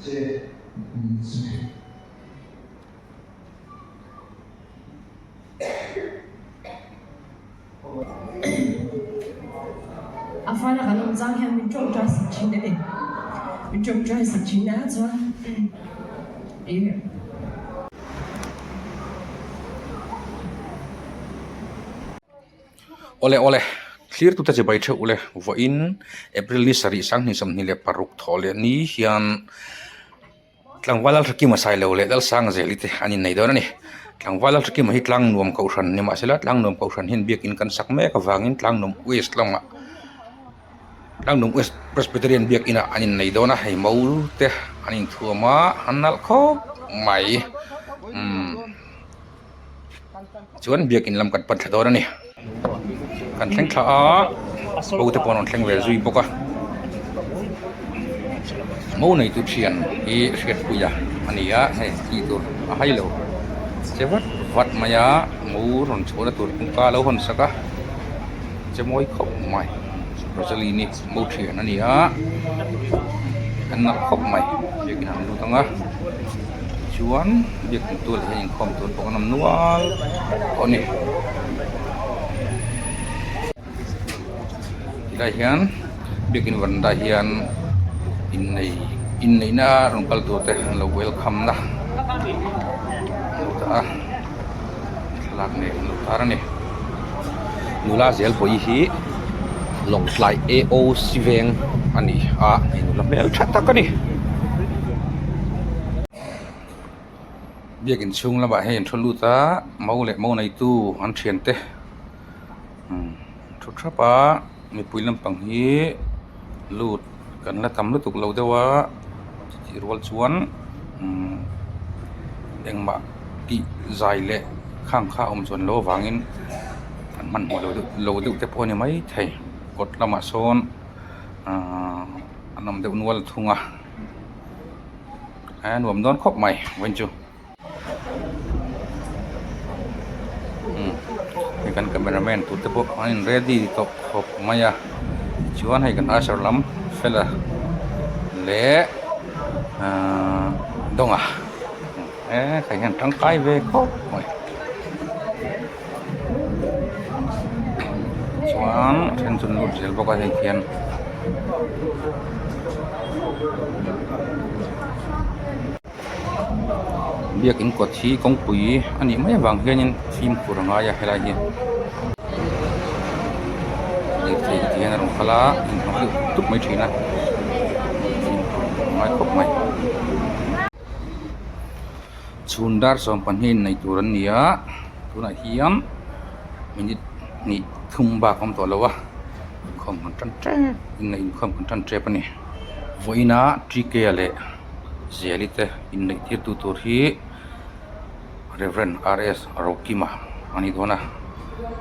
che. A fana kan awm chang hian min tawngtai sak thin a ni. Min tawngtai sak thin a chuan ih. Awle awle, thlir tute chibai theuh ule, vawiin April ni sarih 2026 thawh leh ni hian Tlangval Lalhrakima Sailo leh Lalsangzeli te an innei dawn a ni. Tlangval Lalhrakima hi Tlangnuam Kohhran nimahsela Tlangnuam Kohhran hian biakin kan sak mek avangin Tlangnuam West lamah Tlangnuam West Presbyterian biakinah an innei dawn a, hei mo te an inthuam a, an nalh khawp mai. Umm. Chuan biakin lam kan pan thla dawn a ni. Kan thleng thla a, bo te pawh an rawn thleng ve zui bawk a. Mo neitu thian hi hriatpui a a ni a, hei tih tur a hai lo che vat vat mai a, mo rawn chhuahna tur kawngka a lo hawn sak a, che mawi khawp mai. Rosaline hi mo thian a ni a, an nalh khawp mai biakin an lut ang a. Chuan biakin tual ah hian inkhawm tur pawh an awm nual tawh a ni. Tilai hian biakin varanda hian innei inneihna rawn kal tur te an lo welcome na an lo dah a thlalak nen an lo tar a ni. Nula zel pawh hi Lawngtlai AOC veng a ni a hei nula hmel tha tak a ni. Biakin chhung lamah hian in thu lut a mo leh mo neitu an thiante umm thu thap a mipui lampang hi lut kan la tam lutuk lo deuh a chutih rual chuan umm engmah tih zai leh khang kha a awm chuan loh avangin an hmanhmawh lo deuh lo deuh te pawh a ni maithei kawt lamah sawn ahh an awm deuh nual thung a a nuam dawn khawp mai vawiin chu. Hei kan camera man tur te pawh an in ready tawh khawp mai a tichuan hei kan usher lam fela leh ahh dawnga he hian tangkai ve khawp mai chuan a then chu an lut zel bawk a hei khian. Biakin kawt hi kawngpui a nih mai avang hianin fimkhur a ngai a helai hi lirthei te hian a rawn kal a inhnawh deuh tup mai thin a fimkhur a ngai khawp mai. Chhun dar 12 innei tur an ni a tunah hian minute hnih thum bak a awm tawh lo a inkhawm kan tan tep inneih inkhawm kan tan tep a ni vawiina T K leh Zeli te inneih tir tu tur hi Reverend R S Rokima a ni dawn a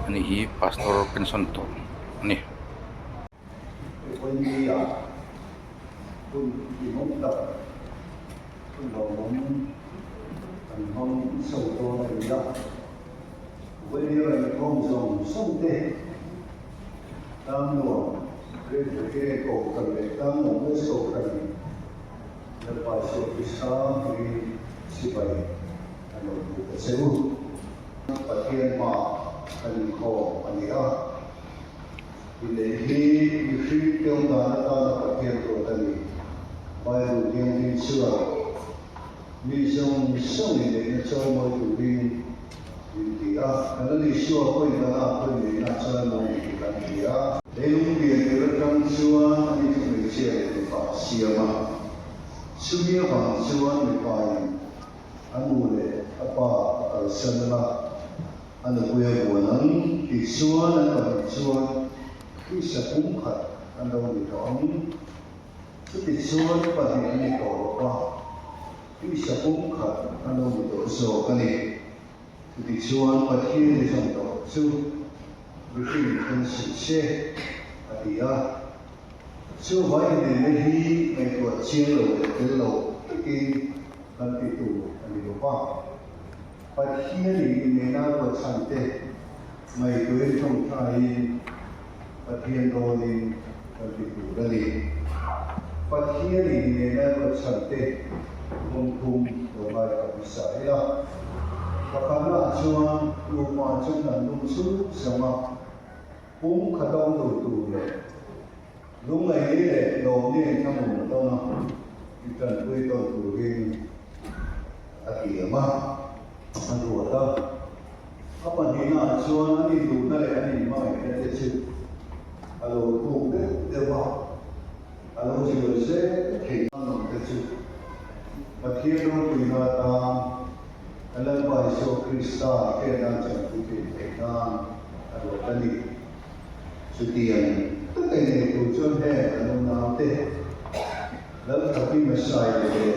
ani hi pastor pension tawh a ni. Vawinia hun inawm tak hun lawmawm kan hmang chho dawn a ni a. Vawinia inkhawm zawng zawng te tan nuam Presbyterian Kohhran leh tan nuam West Kohhran Lalpa Isua Krista hmingin sipai an lo buk a che u. Pathian hmaah kan inkhawm a ni a. Inneih hi mihring te awm dan atana Pathian ruat a ni. Bible Thianghlim chuan mi zawng zawng inneihna chawimawi turin min ti a. Kan Lal Isua pawhin kan ah pawh inneihna a chawimawi ni tih kan hria a. Leilung lian ber atang chuan ani chu hmeichhia leh mipa a siam a. Chumi avang chuan mipain a nu leh a pa a kalsan a. A nupui a buan ang tih chuan an pahnih chuan Krista pum khat an lo ni tawh ang. Chuti chuan pahnih an ni tawh lo va, Krista pum khat an lo ni tawh zawk a ni. Chuti chuan Pathian i zawm tawh chu mihring then suh se, a ti a. Chuvai inneihna hi ngaihtuah chiang lo leh tel lo takin kan ti tur a ni lo va. Pathianin inneihna ruahchhan te ngaihtuahin tawngtaiin Pathian dawnin kan ti tur a ni. Pathianin nena ruatchhan te kawng thum lo ngaithla hmasa ila. Pakhatnaah chuan nupa chu kan lung chhung chhang a, pum khat awm tur tur leh lungngaih leh lawmni thlamun tawn a intanpui tawn turin a tiam a, a ruat a. A pahnihnaah chuan an induhna leh an inhmangaihna te chu a lo thuk deuh deuh a, a lo zual zel thei. A nawm te chu Pathian ropuina atan a Lalpa Isua Krista hriatna chanpui theih theih nan a ruat a ni. Chutiang taka innei tur chuan heng an unaute Lalthaki Messiah leh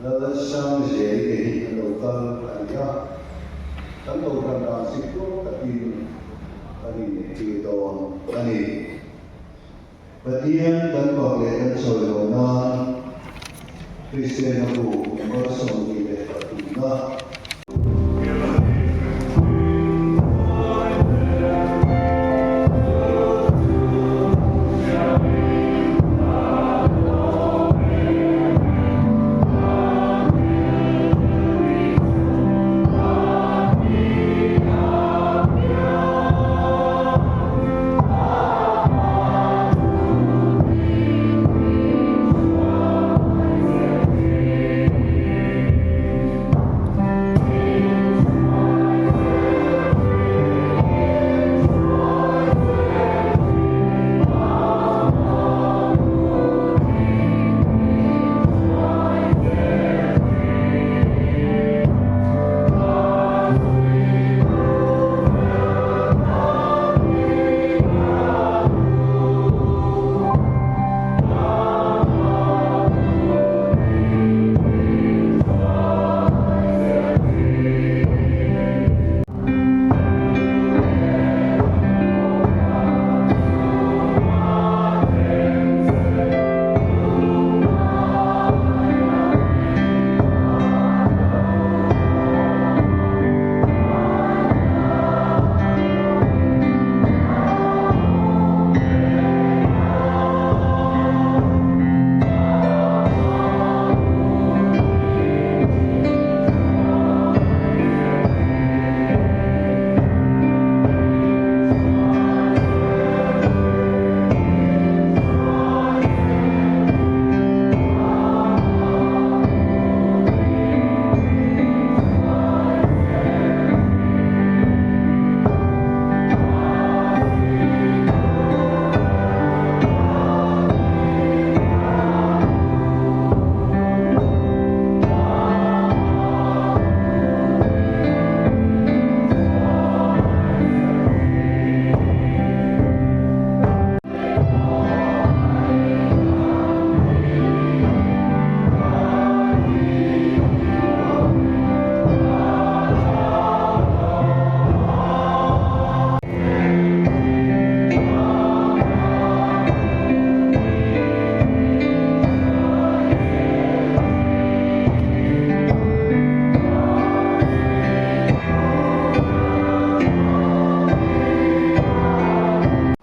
Lalsangzeli te hi an lo kal a ni a, kan lo hran dan sik tluang takin kan inneihtir dawn a ni. Pathian kan fak leh kan sawi lo nan Kristianna bu number 22 na.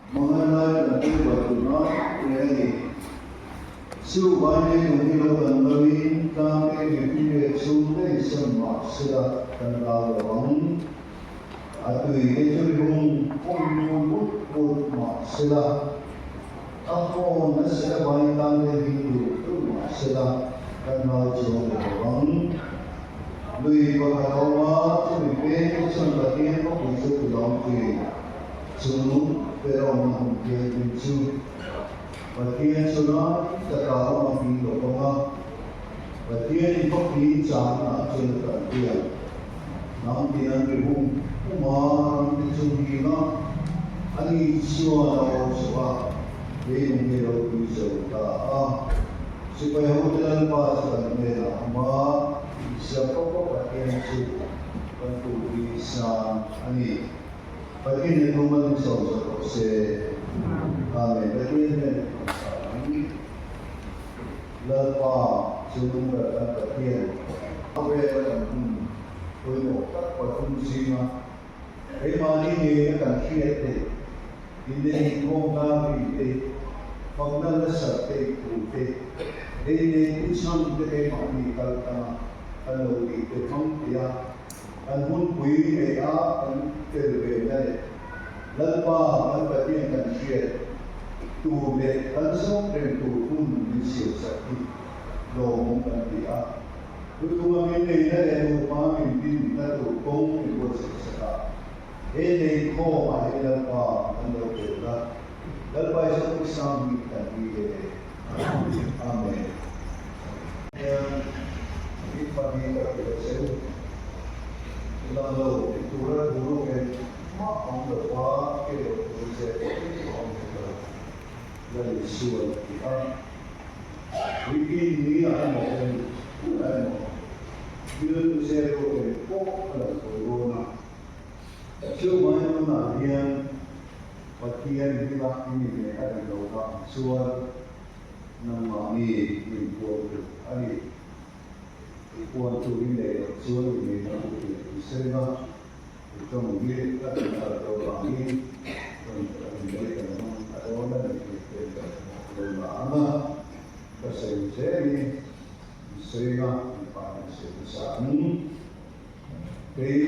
Mangan lai kan pui buai tur ngai reng a ni. Chu vai lei lung hi lo kan loin tlang te mipui leh chhung te insawn mah sela kan rau lo ang. A tui te chu ri hung hung ngun but but mah sela, a hawn nasa la vai tlang te hming tur tur mah sela kan rau chuang lo ang. Lui pakhat a awm a, chumi peng te chuan Pathian khawpui chu tilawm thin. Chung ber awmna hun thianghlim chu Pathian chu lai taka awm a hming lo bawk a, Pathianin khawpui changnaah chuan a tanpui a. Hnam tin an ri hum hum a, ram te chu him a, ani chuan a aw chauh a, leilung hi a ropui zo ta a. Sipai hote Lalpa chu kan hnenah a awm a, Jakoba Pathian chu kan tupui sang a ni. Pathian in tum an insawn zawk rawh se. Amen. Pathian hian in tum sa ang. Lalpa chu nungber kan Pathian. Khawvela kan hun pawimawh tak pathum zinga keimahni ngeina kan hriat theih inneih inkhawm hla ri te. Fakna nasat theih thu te, lei neitu chhang te keimahni kal tanga kan lo tih te hmang thei a, kan hunpui neih a kan tel ve na leh Lalpa kan Pathian kan hriat tur leh kan zawk reng tur hun min siam sak hi lawmawm kan ti a. Luthunga min neihna leh nupa min dinna tur kawng min buatsaih sak a. He nei khawmah hian Lalpa kan lo tel a, Lalpa i zawk i sang hi kan ti ve e. Amen. Hian in pahnih ka hrilh a che u. Lang lo ti tura thu rawk en mah awm lo va, ke lo tur che pawhin a awm hek lo. Lal Isua a ti a. Puitlin ni ah emaw en hunah emaw thil zep rawk en pawh a lang tawh dawn a. Chuvangin tunah hian Pathian hmingah i ni leh a rem lo vang chuan nangmahni inpuan tur a ni. I puan tur i neih loh chuan i neihna pawh hi a tui seng a, i tawng hi a tui kal lo vangin rawn inlei kan hmang a dawn a ni tih te kan lo la ang a, ka sawi zelin in sawi a, mipa in sawi hmasa ang. Kei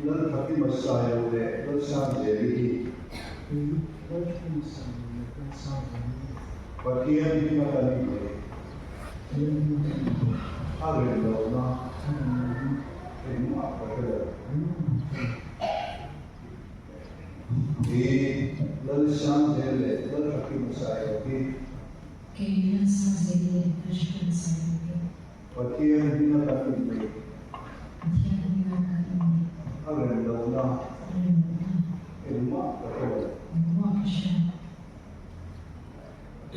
Lalthakima Sailo leh Lalsangzeli hi. Kei Lalthakima Sailo leh Lalsangzeli hi. Pathian hminga kan inneih. Pathian hminga kan inneih. A rem lohna. A rem lohna. Engmah ka hre lo. Engmah ka hre lo. Kei Lalsangzeli leh Lalthakima Sailo hi. Kei Lalsangzeli leh Lalthakima Sailo hi. Pathian hminga kan inneih. Pathian hminga kan inneih. A rem lohna. A rem lohna. Engmah ka hre lo. Engmah ka hre lo.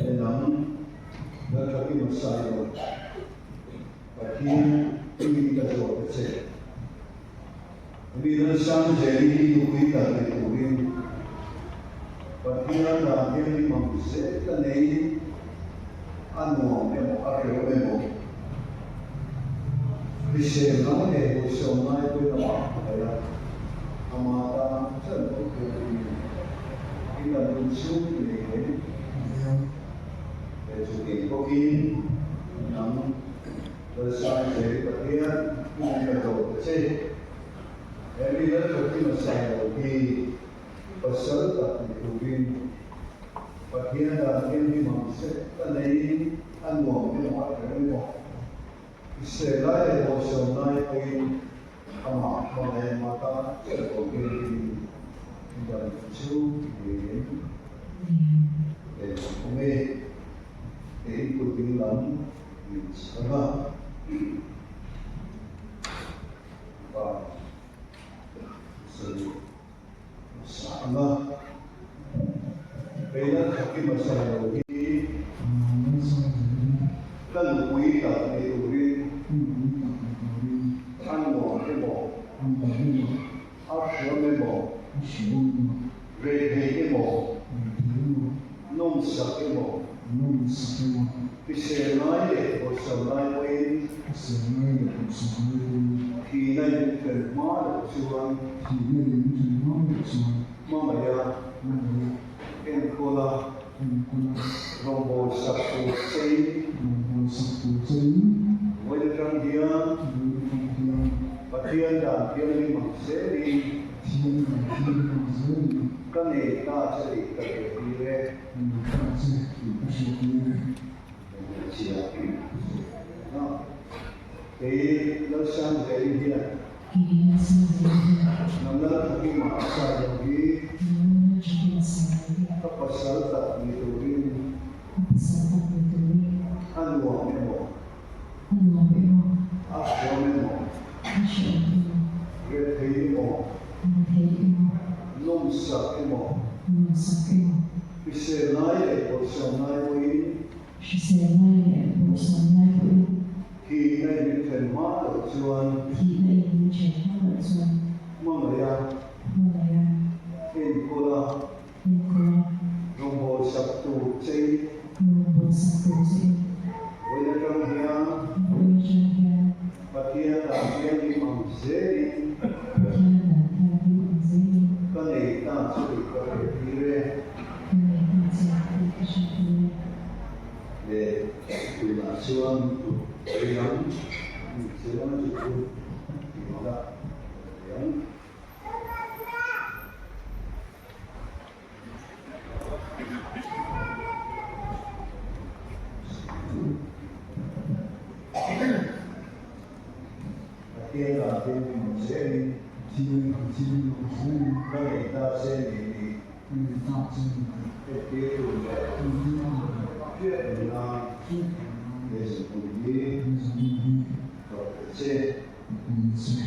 Enang Lalthakima Sailo, Pathian hmingin ka zawh ta che. Mi Lalsangzeli hi nupui tak ni turin Pathian dan hian mi mang zel a nei a nuam emaw a hrehawm emaw hrisel ngai leh bawihsawm ngai pawhin a mah hmangaih a, amah tan chan pawh hian in in an hun chhung nei em? Leh chutiang bawkin nang Lalsangzeli Pathian hmingin ka zawh ta che. He mi Lalthakim a sai lo hi pasal tak ni turin Pathian dan hian hi mang set a neiin a nuam emaw a hrem emaw i sel lai leh bawlhsawm lai pawhin amah hmangaih ama tan chiah lo hian in dan chu ngeiin leh awm e. Kei kut ding lam min chhang a. Van sawi hmasa ang a. Kei Lalthakima Sailo hi ka nupui tak ni turin a nuam emaw, a hriam emaw, reithei emaw, nawmsak emaw, Hrisel ngai leh bawlhsawm ngai pawhin thihna in fel hma loh chuan hmangaih a, enkawl a, rawngbawl sak tur chein vawiin atang hian Pathian dan thianghlim ang zelin ka nei ta che tih ka hriattir e. Ka che tih ka hriattir e. Hmeichhia na kei Lalsangzeli hian Kei Lalsangzeli hian Nang Lalthakima a sai lo hi Nang Lalthakima sai lo hi Ka pasal tak ni turin Ka pasal tak ni turin A nuam emaw A nuam emaw A hreawm emaw A hreawm emaw Rethei emaw Rethei emaw Nawmsak emaw Nawmsak emaw Hrisel ngai leh bawlhsawm ngai pawhin Hrisel ngai leh bawlhsawm ngai pawhin Thihna in min then hma loh chuan Thihna in min then hma loh chuan Hmangaih a Hmangaih a Enkawl a Enkawl a. Rawngbawl sak tur chei. Rawngbawl sak tur chei. Vawiin atang hian. Vawiin atang hian. Pathian dan thianghlim ang zelin. Pathian dan thianghlim ang zelin. Ka nei ta che tih ka hriattir e. Ka nei ta che tih ka hriattir e. chuan kut vei lam mi chuan chu chu ti ila thei ang. Pathian ah thil min awm zelin. Pathian ah thil min awm zelin. Ka nei ta che ni tih. Ka nei ta che ni tih. Heti tur leh. Heti tur leh. Hriat reng nan. Hriat reng nan. He zungbun hi. He zungbun hi. Ka pe che. Ka pe che.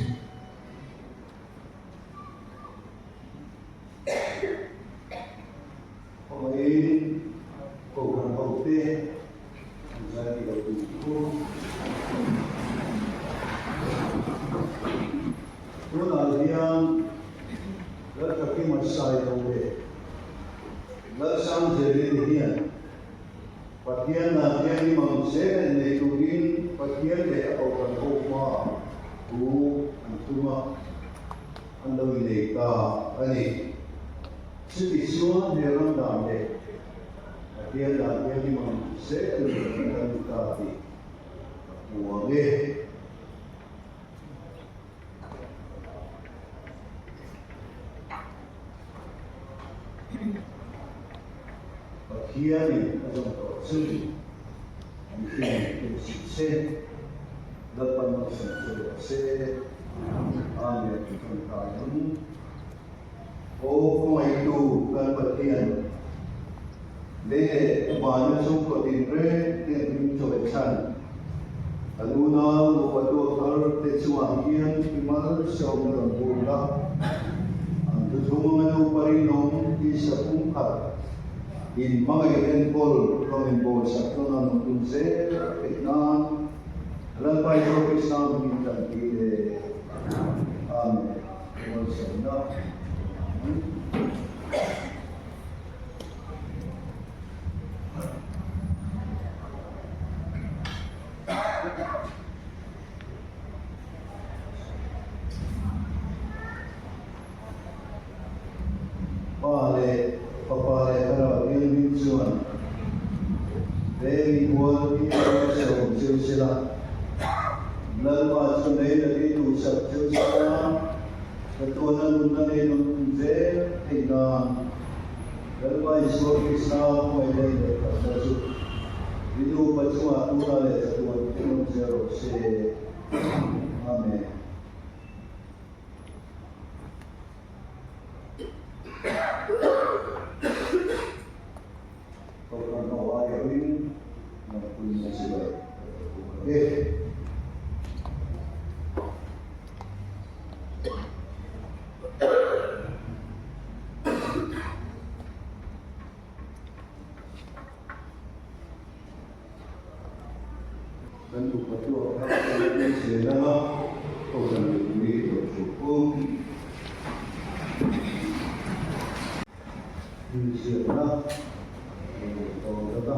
Khawngaihin Kohhran hote an zai tih lo tih chu tunah hian Lalthakima Sailo leh Lalsangzeli te hian Pathian ah hian i mang zel en nei turin Pathian leh a Kohhran ho hmaah thu an tum a, an lo inei ta a ni. Chuti chuan he ram dan leh Pathian dan hian i mang zel en kan ni ta tih ka puang e. Pathianin a zawm tawh chu mihring in suh se, Lalpan malsawm che rawh se. Amen ti tawngtai ang. Aw khawngaihtu kan Pathian, lei leh vana chhungkaw tinreng te hming chawi chhan, kan unau nupa tuathar te chungah hian i malsawmna rawn bur la, an thuthlung anga nupa rinawm tisa pumkhat in hmangaih enkawl rawng in bawlsak tawn a nawm tum zel theih nan Lalpa Isua Krista hmingin kan ti le. Amen. Malsawmna. Pa leh Fapa leh Thlarau Thianghlim chuan he inbual hi a sawm cheu sela, Lalpa chu nei takin duhsak cheu sela, chatuana nunna nei nun zel theih nan Lalpa Isua Krista hmangaih leh lehkhatna chu i nupa chungah tuna leh chatuan thleng awm zel rawh se. Amen. Kohhran ho aiawhin Nangpuiin a chibai ka lo buk ang e. Kan upa tuak kha kan la zel ang a, Kohhran mipui lo thu pawh. Inziakna a lo tawng ta ta.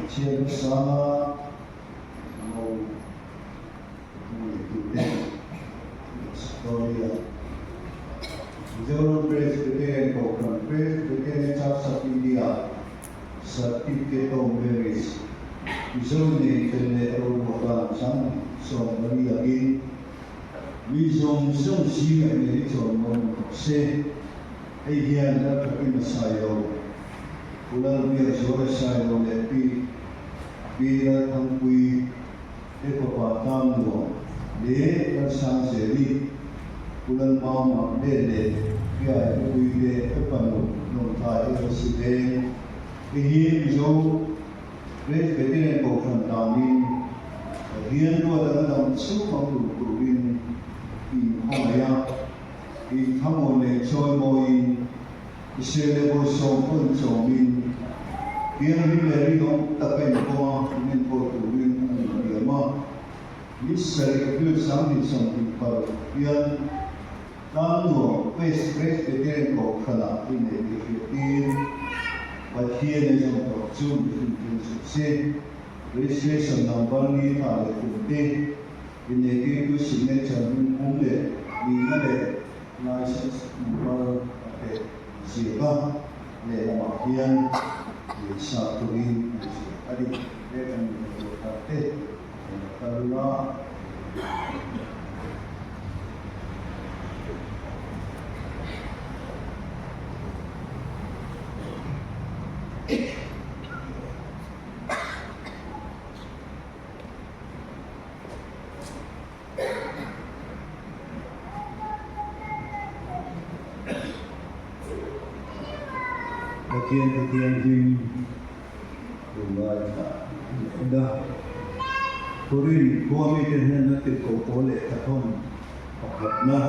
Pathian hmasa ngo hmangaih tute Victoria Mizoram Presbyterian Kohhran Presbyterian Church of India Certificate of Marriage Mizo nei fel leh Roruata chang 14 angin mi zawng zawng zingah nei hi chuan mawm tawh se. Hei hian Lalthakima Sailo, Pu Lalbiakzuala Sailo leh Pi Pi Lalthangpuii te fapa Tangnuam leh Lalsangzeli, Pu Lalmama Len leh Pi Aipupuii te te fanu Lawngtlai LC Veng te hi Mizo Presbyterian Kohhran danin Pathian ruat anga dam chhung ang tur turin inkhawmai a. In thlamuan leh chawimawiin, i sel leh bawihsawm pawhin chawmin, thianghlim leh rinawm taka inkawnga in enkawl turin a inhliam a. Ni sarih April 2026 hian Tlangnuam West Presbyterian Kohhranah i neih tih hriattir Pathian a zawm tawh chu mihring ṭhen suh se. Registration number ni tha leh kum te Inneihtirtu signature hming pum leh nihna leh license number a pek ziak a, lehlamah hian lehsa turin an ziak a ni. He kan inneihtur thar te kan la kal la. Pathian te thianghlim lungngai thlah en a, Korin khua mite hnena tirhkoh pawl leh thawn pakhatna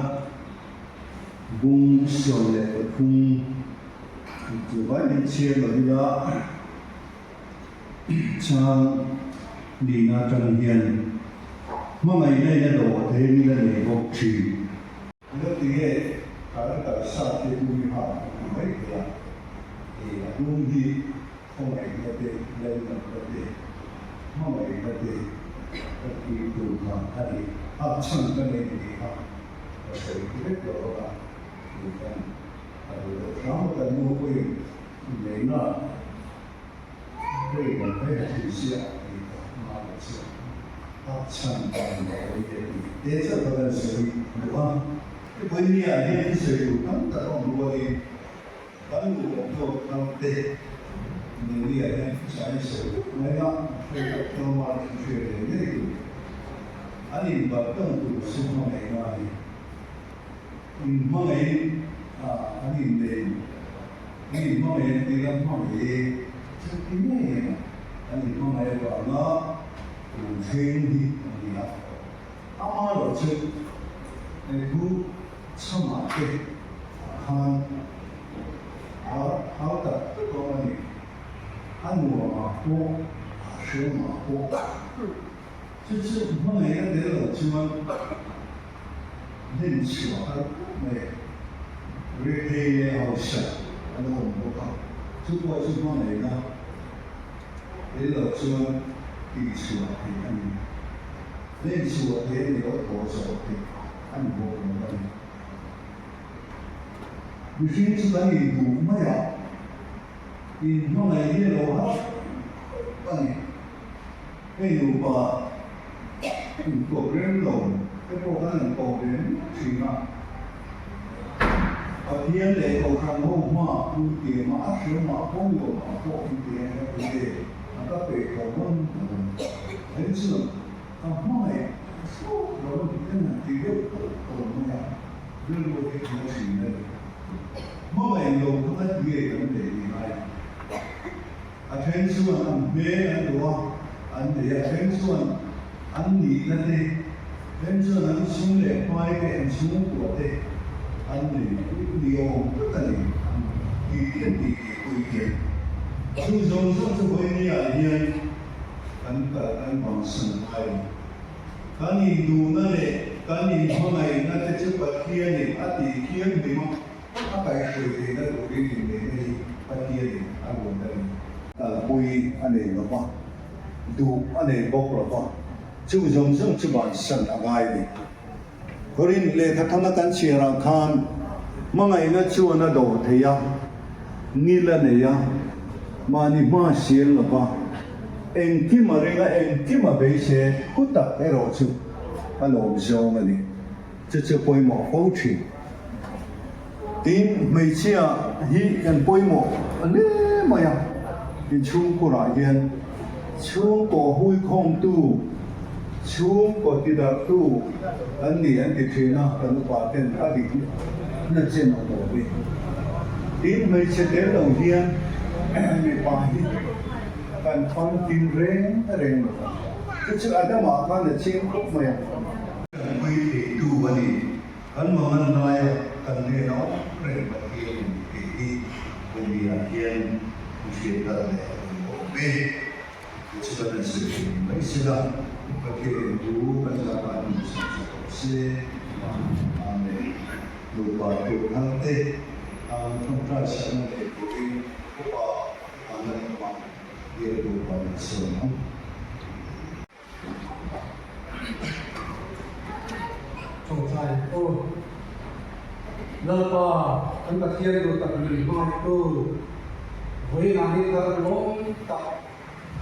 bung 13 chu vai min chhiar lo ila. Chang nihna atang hian hmangaihna in a dawh thei in a nei bawk thin. Ilo ti nge kar kar sa te dum i hak a ti mai thei a, e a dum hi khawngaihna te, lainatna te, hmangaihna te ka ti tur kha a ni. A chhan ka nei ni kha ka sawi vek lo ang a, tih kan a duh loh hram a kan nu pawhin inneihna Hei kan hei a thil chiah tih ka hma lo chiah a chhan dan a awm e tih te chauh ka kan sawi duh a. He Bohemia ah hian sawi tur tam tak a awm rualin kan luh awm tawk thar te Nehemiah hian thusain sawi vek mai a, hei tak tlawma an hriat leh ngei tur an inbalh tawng tur chu hmangaihna a ni. Inhmangaih an innei. An inhmangaih an tih lam hmangaih chu ti ngei em a, an inhmangaih avanga tun thleng hi an ni a. Amaherawh chu hei thu chhamah te ah khan hau tak tak awm a ni. A nuamah pawh a hreawmah pawh chu chu hmangaihna tel lo chuan hnem chhuah har khawp mai a, rethei leh hausa an awm bawk a, chu pawh chu hmangaihna tel lo chuan tihchhuah theih a ni. Hnem chhuah theih a ni lo, thaw chawh theih a ni bawk lo a ni. Mihring chu kan induh mai a, inhmangaih hi a lo har khawp a ni. Hei nupa inkawp rem lo te pawh kan han kawp ve miau thin a, Pathian leh Kohhran ho hma pu tiam a, a hriamah pawh nuamah pawh in ti ang ka ti a ka peih tawh dawn lo. Hei chuan ka hmangaih thlawt lo a ni kan han ti deuh tawh tawh mai a, rilru hi a na thin a ni. Hmangaih lo kha ka ti nge kan neih ni ngai? A then chuan an hmel an duh a, an nei a, a then chuan an nihna te, a then chuan an sum leh hmai te, an chhungkua te an nei ni awm tak a ni, an ti te an ti tih pawh hian chu zawng zawng chu vawinia hian kan kal kan bangsan lai a ni. Kan induhna leh kan inhmangaihna te chu Pathianin a tih thianghlim a. A kaihhruai theihna turin inneihna hi Pathianin a ruat a ni. Kalpui a nei lo va. duh a nei bawk lo va, chung zawng zawng chu bansan a ngai a ni. Korinth lehkhathawna kan chhiarah khan hmangaihna chuan a dawh thei a, ngil a nei a, mahni hma sial lo va, engkim a ring a, engkim a beisei a, thu tak erawh chu a lawm zawng a ni. Chu chu pawimawh fo thin. Tin, hmeichhia hi kan pawimawh hle mai a, inchhungkurah hian chhungkaw huikhawmtu, chhungkaw tidarhtu an ni an ti thin a, kan upa ten a dik na chen a awm e. Tin, hmeichhe tel lo hian mipa hi kan famkim reng reng lo va, chu chu Adama khan a ching khawp mai a. Kan pui theitu a ni. Kan mangan laia kan hnena awm reng Pathian in tih hi Bawmia hian i hriat dan leh a awm awm e. Chu chu kan han sawi thei ni mai sela, Pathian in thu kan zahah hmun chhun chhun tawh se. Amen. Nupa tur thar te an tawngtai sakna nei turin upa Anna Lamah biaktu kan sawi ang. Tawngtai aw. Lalpa, kan Pathian duh tak min hmangaihtu, vawiinah ni thar lawm tak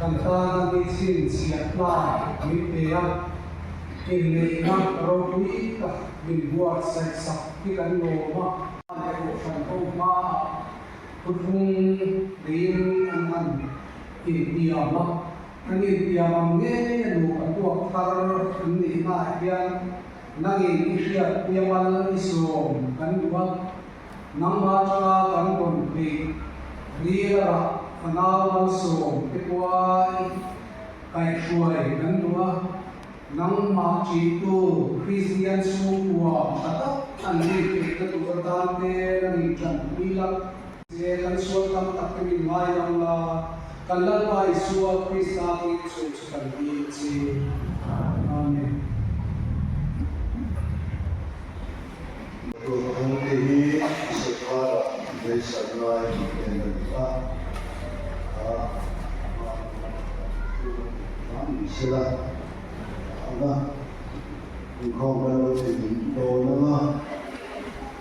kan tana ni chhinchhiah tlak min pe a, inneihna ropui tak min buatsaih sak hi kan lawm a. Leh Kohhran ho hmaah thuthlung neiin an han intiam a. An intiam ang ngei a nupa tuak thar an nih hnaah hian nangin i hriat piamal i sawm kan duh a, nangma atanga kan rawn theih ril a rah fanau malsawm te pawha i kaihhruai kan duh a, nangmah ṭihtu Kristian chhungkua tha tak an nih theihna tur atan te nangin ṭanpui la. Che kan sual tam tak te min ngai lam la, kan Lalpa Isua Krista hi chu chu kan dil che. Amen. Tun ang te hi sorkara beisan lai en a ni a, a hman ni sela a ang a. Inkhawm kan lo ti dawn ang a,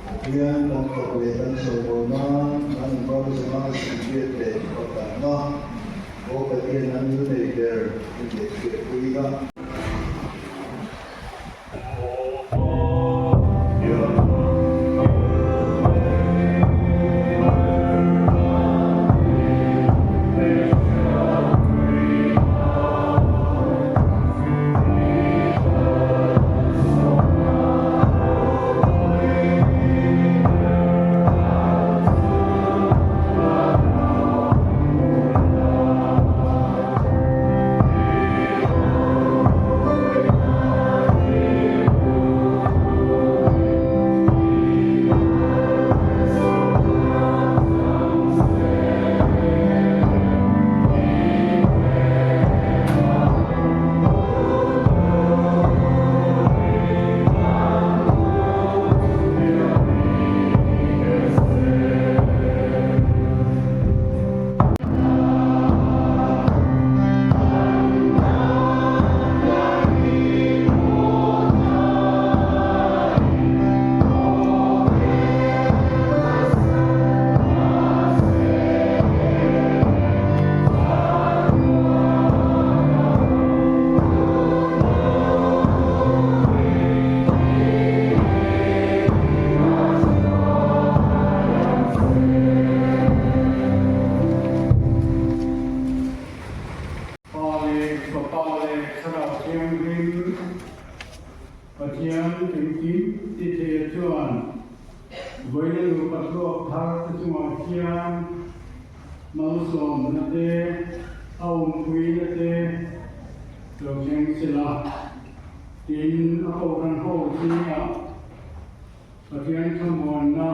Pathian kan fak leh kan sawimawi nan kan inbau zanga sinriat leh pakhatna aw Pathian an lu nei ber in leh hriatpui ila. Pa leh Fapa leh Thlarau Thianghlim Pathian engkim ti theia chuan vawiina nupa thluak thar te chungah hian Malsawmna te, a awmpuina te lo thleng sela, tin a kohhran ho zingah Pathian thlamuanna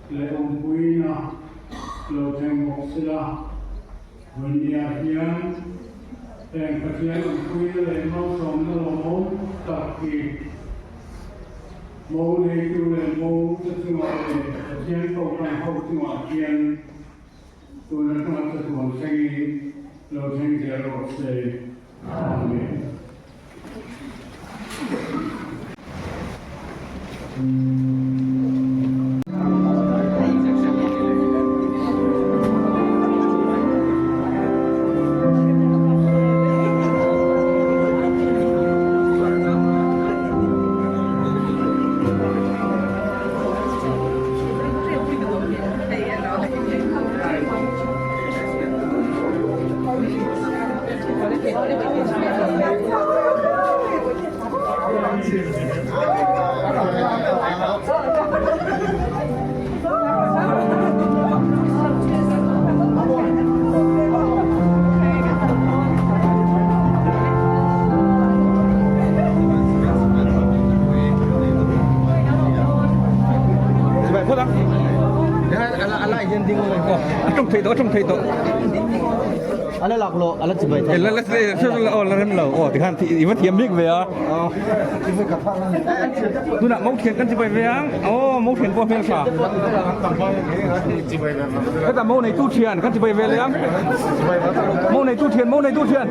leh awmpuina lo thleng bawk sela. Vawinia hian heng Pathian awmpuina leh malsawmna lawmawm tak hi Mo neitu leh mo te chungah leh Pathian kohhran ho chungah hian tun atanga chatuan thlengin. Lo thleng zel rawh se. Amen. Ala lak lo ala chibai thei la la la la rem lo aw tikhan i va thiam bik ve a tunah mo thian kan chibai ve ang aw mo thian pawh hmel tha heta mo nei tu thian kan chibai ve leh ang mo nei tu thian mo nei tu thian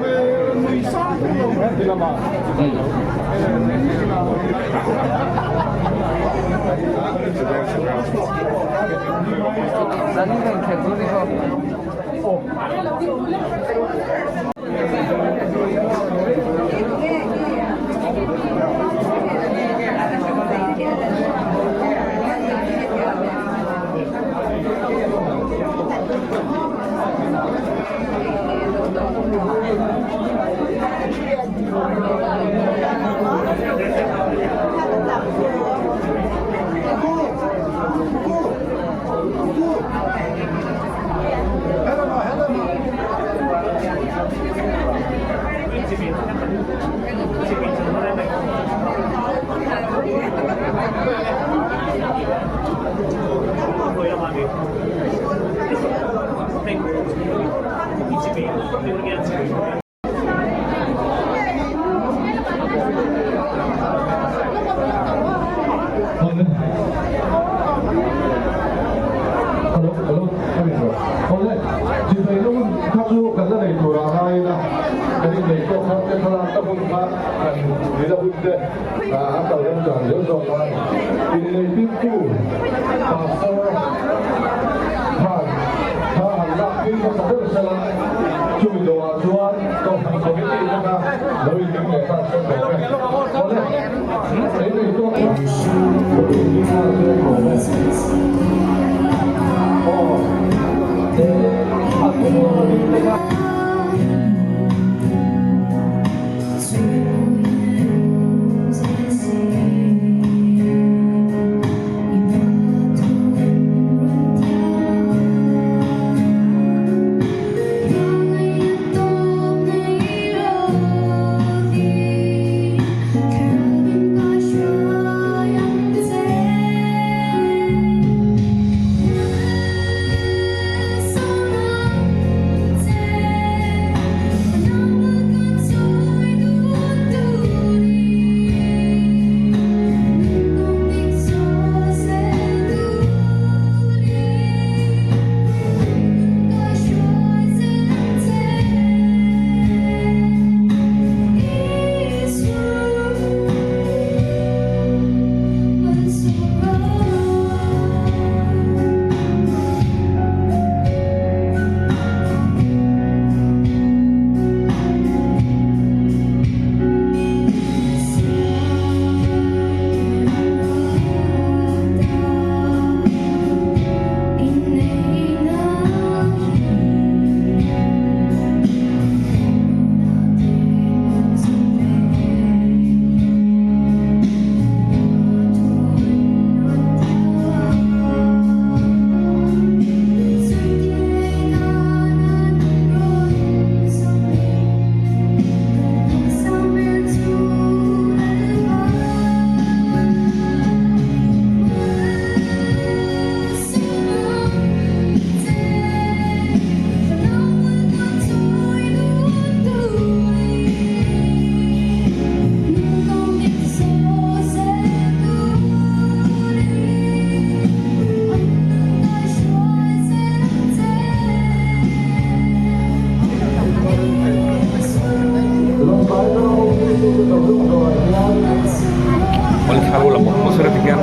Lalsangzeli thla lo la mawlh mawlh sela tihian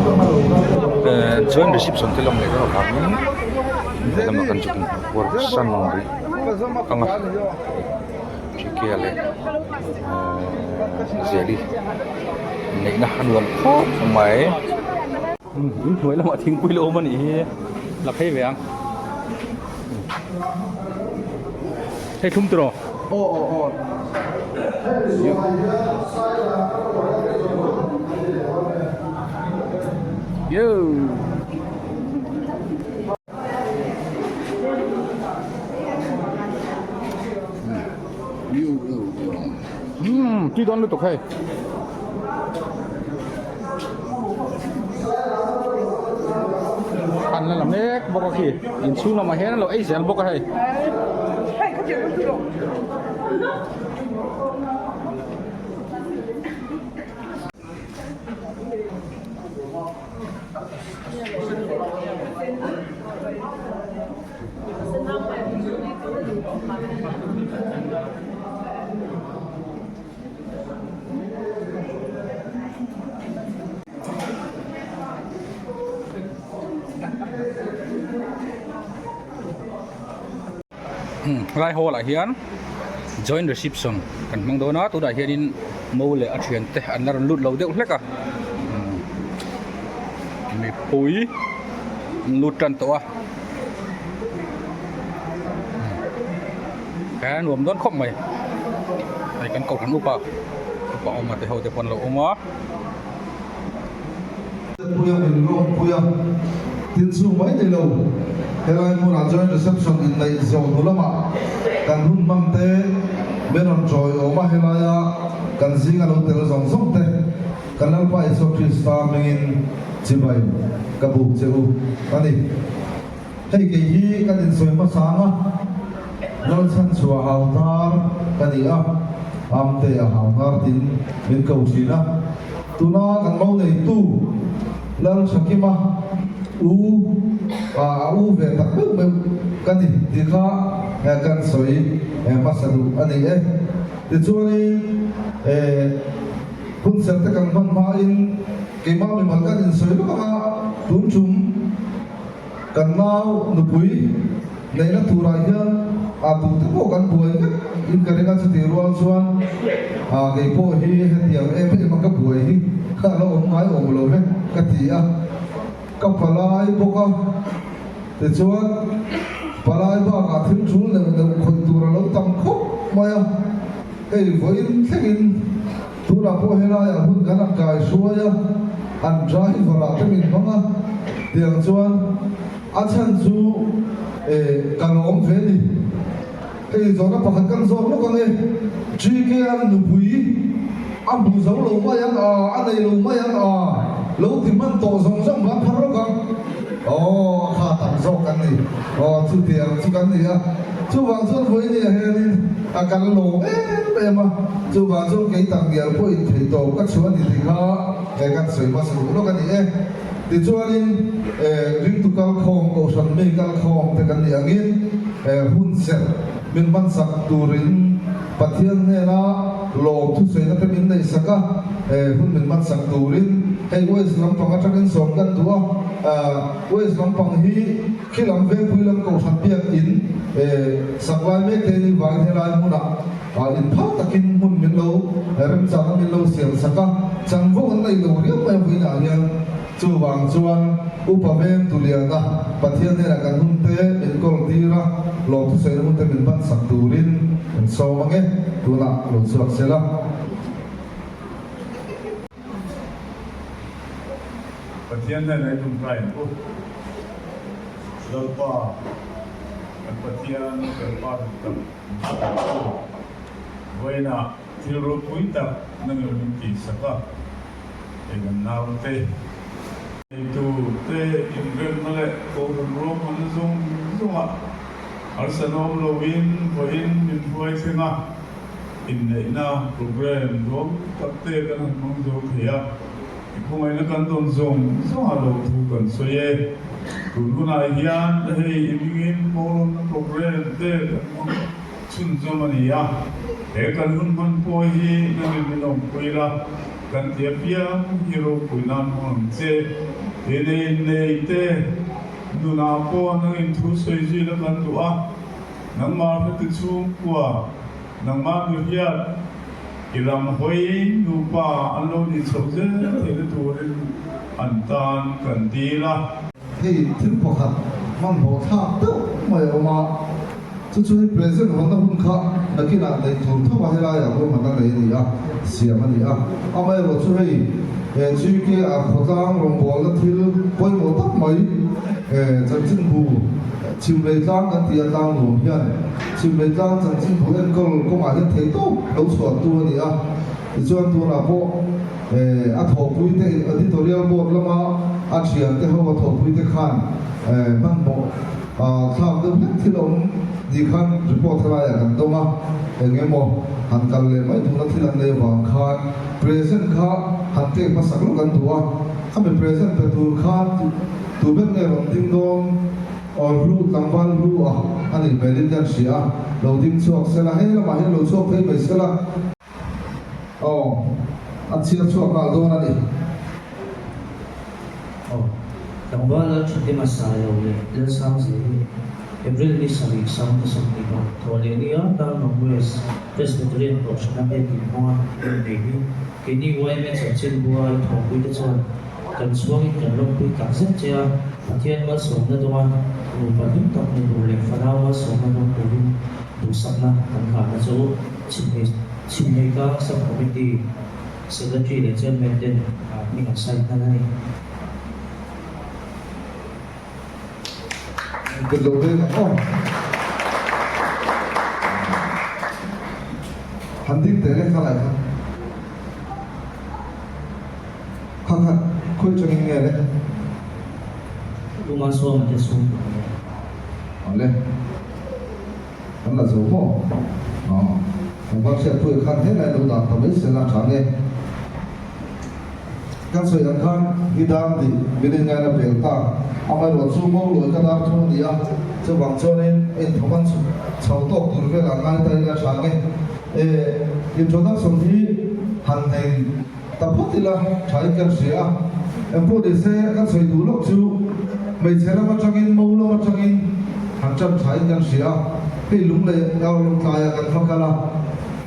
ehh joint reception te lawm leh dawn avangin inhnuai lamah kan chhuk inkuar san rih ang a Hrikea leh ehh Zeli neihna a nuam khawp mai. Inhnuai lamah thingpui la awm a nih hi la phei ve ang hei thlum tiraw aw aw aw yo umm tui dawn lutuk hei. An la la mek bawk a khi inchhung lamah hian an lo ei zel bawk a hei. Lai hall ah hian joint reception kan hmang dawn a tunah hianin mo leh a thiante an la rawn lut lo deuh hlek a mipui an lut tan tawh a he nuam dawn khawp mai hei kan kohhran upa upa awm a te ho te pawh an lo awm a. Puia min lawm pui a, thil chhung mai ni lo, helai hmunah joint reception inneih zawh hnu lamah kan hun hmang te min rawn tawiawm a, helaia kan zinga lo tel zawng zawng te kan Lalpa Isua Krista hmingin chibai ka buk che u a ni. Hei kei hi kan insawi hmasa ang a, Lalchhanchhuah hauhnar ka ni a, Amte a hauhnar tin min ko thin a. Tuna kan mo neitu Lalthakima u a a u ve tak meuh meuh ka ni tih kha kan sawi hmasa duh a ni e. Tichuanin hun serh te kan hman hmain keimah mimal kan insawi lawk ang a, tun tum. Kan nau nupui neihna turah hian a tute pawh kan buai vek in ka ring a, chutih rual chuan a kei pawh hi hetiang em em a ka buai hi ka la awm ngai awm lo vek ka ti a, ka palai bawk a, tichuan palai bakah thil tul neuh neuh khawih tur a lo tam khawp mai a, hei vawiin thlengin tunah pawh helaiah hun kan han kai hruai a, an driver ah te min hmang a, tiang chuan a chhan chu eh ka lawm ve ni. Hei zawhna pakhat kan zawk lawk ang e, GK an nupui a hmu zo lo mai ang a, a nei lo mai ang a, lo ti hman tawh zawng zawng ban phar lawk ang. Aw a kha tam zawk kan ni, aw chutiang chu kan ni a, chuvang chuan vawinia hianin a kan lawm em em a, chuvang chuan kei tak ngial pawh intheih tawp ka chhuah a ni tih kha he kan sawi hmasa duh lawk a ni e. Tichuanin ringtu kalkhawm, kohhran mi kalkhawm te kan nih angin hun serh min hmansak turin Pathian hnena lawm thusawiina te min neihsak a, hun min hmansak turin hei West lampang atangin sawm kan duh a, West lampang hi khi lam Vengpui lam kohhran biakin sak lai mek te ni vangin helai hmunah inphal takin hmun min lo remchang a min lo siam sak a, chanvo an nei lo riau mai a vawiinah hian. Chuvang chuan Upa Veng Tuliana Pathian hnenah kan hun te min kawl tir a, lawmthusaina hun te min hman sak turin kan sawm ang e, tunah lo chhuak se la. Pathian hnenah i tumkai ang u. Lalpa, kan Pathian, kan Pa duh tak min hruaitu, vawiinah thil ropui tak nangin min tihsak a. Hei kan naute neitu te inremna leh kohhran ruahmanna zawng zawngah harsanawm loin vawiin min hruai thleng a, inneihna program ruam tak te kan han hmang zo thei a, i khawngaihna kan dawn zawng zawngah lo thu kan sawi e. Tun hunah hian hei i hmingin mawlawmna program te kan hmang. chhunzawm a ni a, he kan hun hman pawh hi nangin min awmpui la, kan ti apiang hi ropui nan hmang ang che. Inei innei te nunah pawh nangin thu sawi zui la kan duh a, nangmah hreti chhungkua, nangmah nu hian i lam hawi nupa an lo nih chhoh zel theihna turin an tan kan dil a. Hei thil pakhat hmanhmawh thlak deuh mai a awm a, chu chu hei present hawnna hun kha nakinah neih tur tho a helaiah ruahmanna nei a ni a, siam a ni a. Amaherawh chu hei he GK ah khawtlang rawngbawlna thil pawimawh tak mai chanchinbu Chhimlei tlang kan tih a tlang nuam hian Chhimlei tlang chanchinbu enkawl kawngah hian theihtawp lo chhuahtu a ni a, tichuan tunah pawh A thawhpuite editorial board lama a thiante ho a thawhpuite khan hmanhmawh thlak deuh hlek thil a awm ni khan report helaiah kan dawng a, eng emaw han kal leh mai duhna thil an nei avang khan present kha han pek hmasak lawk an duh a, khami present pe tur khan tu ber nge rawn ding dawn aw hlu tlangval hlu a a nih hmelin kan hria a, lo ding chhuak sela hei lamah hian lo chhuak phei mai sela. Aw, a chhiar chhuak nghal dawn a ni. Aw, tlangval lal tha te hmasa lo leh Lalsang zel hi April ni sarih sang te 20 thawh leh nia Tangmang West Presbyterian Kohhrana biakin hmanga rawn nei hi keini yma chanchin bua i thawhpui te chuan kan chhuangin kan lawmpui tak zet che a, Pathian malsawmna dawnga nupa hlim tak ni tur leh fanau malsawmna dawng turin duhsakna kan hlan a chu. Chhimhei Chhimhei Sub Committee Secretary leh Chairman ten hming an sign hnan a ni. Kut lo veng ang aw. Han ding teh le kha lai kha. Kha kha khawi changin nge le? Tuma sawma te chhung tur a ni. Awle. Kan la zo maw? Aw, kan va hriat pui khan helai lo dah ta mai sela tha nge? Kan sawi ang khan i dar tih min inngaina pel ta, amaherawh chu mo lawi ka dar thung a ni a, chuvang chuanin a inthawm an chho tawk tur velah ngai ta ila tha nge? E, introduction hi han nei ta phawt ila tha in kan hria a, engpawh ni se kan sawi duh lawk chu hmeichhe lam atangin mo lam atangin han tan tha in kan hria a, hei lung leh au lung tlaiah kan va kal a,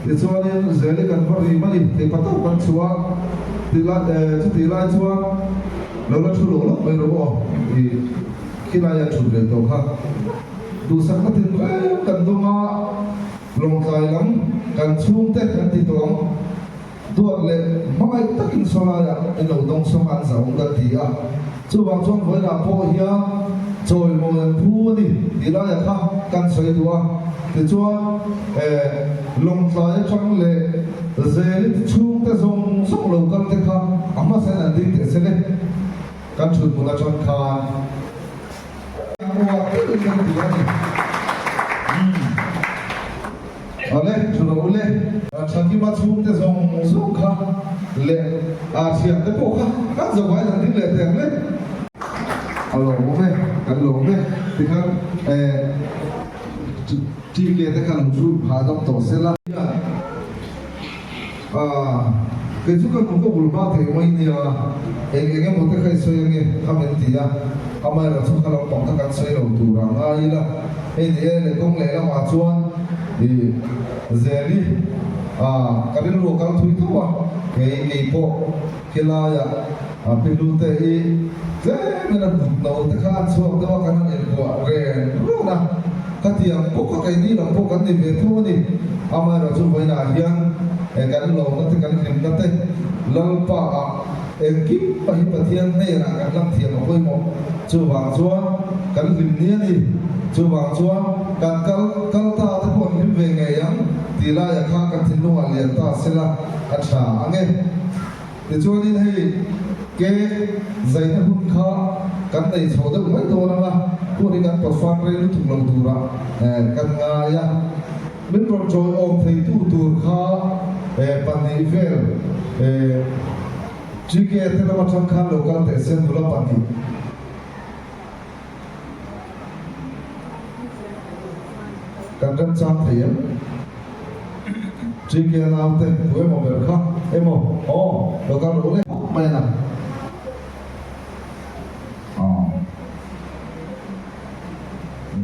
tichuanin Zeli kan va rim a ni thei pa tawp kan chhuah a, tilai chutih lai chuan lo la thu lo lawk mai rawh aw i khilai a thut ve tawh kha duhsakna tinreng kan dawng a, lawngtlai lam kan chhungte kan ti tawh ang. Duat leh hmangaih takin sawlaiah in lo dawng sawng an zah awm kan ti a, chuvang chuan vawilah pawh hian chawimawi an phu a ni tih laiah kha kan sawi duh a, tichuan Lawngtlai atang leh Zelit chhungte zawng zawng lo kal te kha a hmasain an ding teh se le, kan thut hmun atang khan. Uar deuhin kan ti a ni. Awle, thu lo ule. Thakima chhungte zawng zawng kha leh a thiante pawh kha kan zo vai han ding leh teh ang le. A lawmawm e, kan lawm e. Tikhan TK te khan lo thu hahdam tawh se la. Kei chu ka hnuk a bul hma thei mai nia, eng eng emaw te kha i sawi ange kha min ti a, amaherawh chu kha lampang kha kan sawi lo tur a ngai ila, hei ni e le kawng leh lamah chuan i Zeli ka rilru a kal thui tho a, kei kei pawh khilaiah Pihlute hi tlemin a hnuk no te kha an chhuak deuh a, kan han inkuah ren run a, khatiang pawh kha keini lam pawh kan ni ve tho a ni. Amaherawh chu vawiinah hian kan lawmna te kan hlimna te Lalpa ah engkim pah hi Pathian hnenah kan lam thiam a pawimawh. Chuvang chuan kan hlim ni a ni. Chuvang chuan kan kal kal ta te pawh an hlim ve ngei ang tih laiah kha kan thinlungah lian ta sela a tha ang e. Tichuanin hei ke zaina hun kha kan nei chho deuh mai dawn ang a, hun hi kan pawtfan rei lutuk lo turah kan ngai a. Min rawn chawiawm theitu tur kha pahnih vel GK te lam atang khan lo kal teh se nula pahnih. Kan remchang thei em? GK naute tu emaw ber kha emaw aw lo kal rawh le khawp mai a. Aw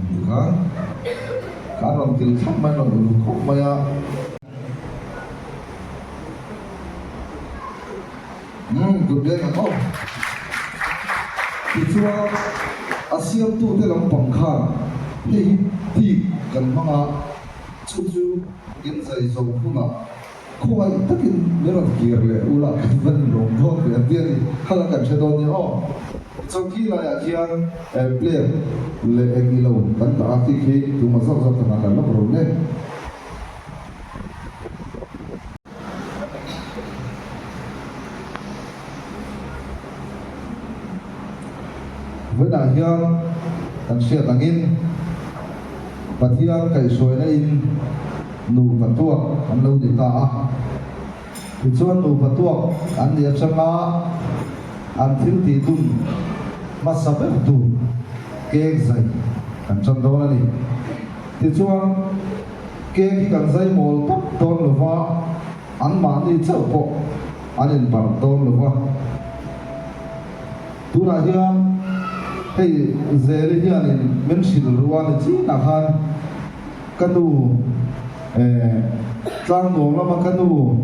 tikhan kan rawn kil thlap mai rawn uluk khawp mai a. Umm kut leng ang aw. Tichuan a siamtute lampang khan hei hi tik kan hmang a, chu chu in zai zo hunah khawngaih takin min rawn kir leh ula kan va ni lawm dawn ve an ti a ni. Khala kan hre dawn nia aw. Tichuan khi laiah khian plate leh eng ilo kan dah a khi khi tumah zawk zawk khan an la lawk ro le. Vawiinah hian kan hriat angin Pathian kaihhruaina in nupa tuak an lo ni ta a. Tichuan nupa tuak an nih atanga an thil tih dun hmasa ber tur kek zai kan tan dawn a ni. Tichuan. Cake hi kan zai mawl tawp dawn lo va, anmahni chauh pawh an inbarh dawn lo va. Tunah hian hei Zeli hianin min hrilh ru a ni chinah khan ka nu eh tlangnuam lama ka nu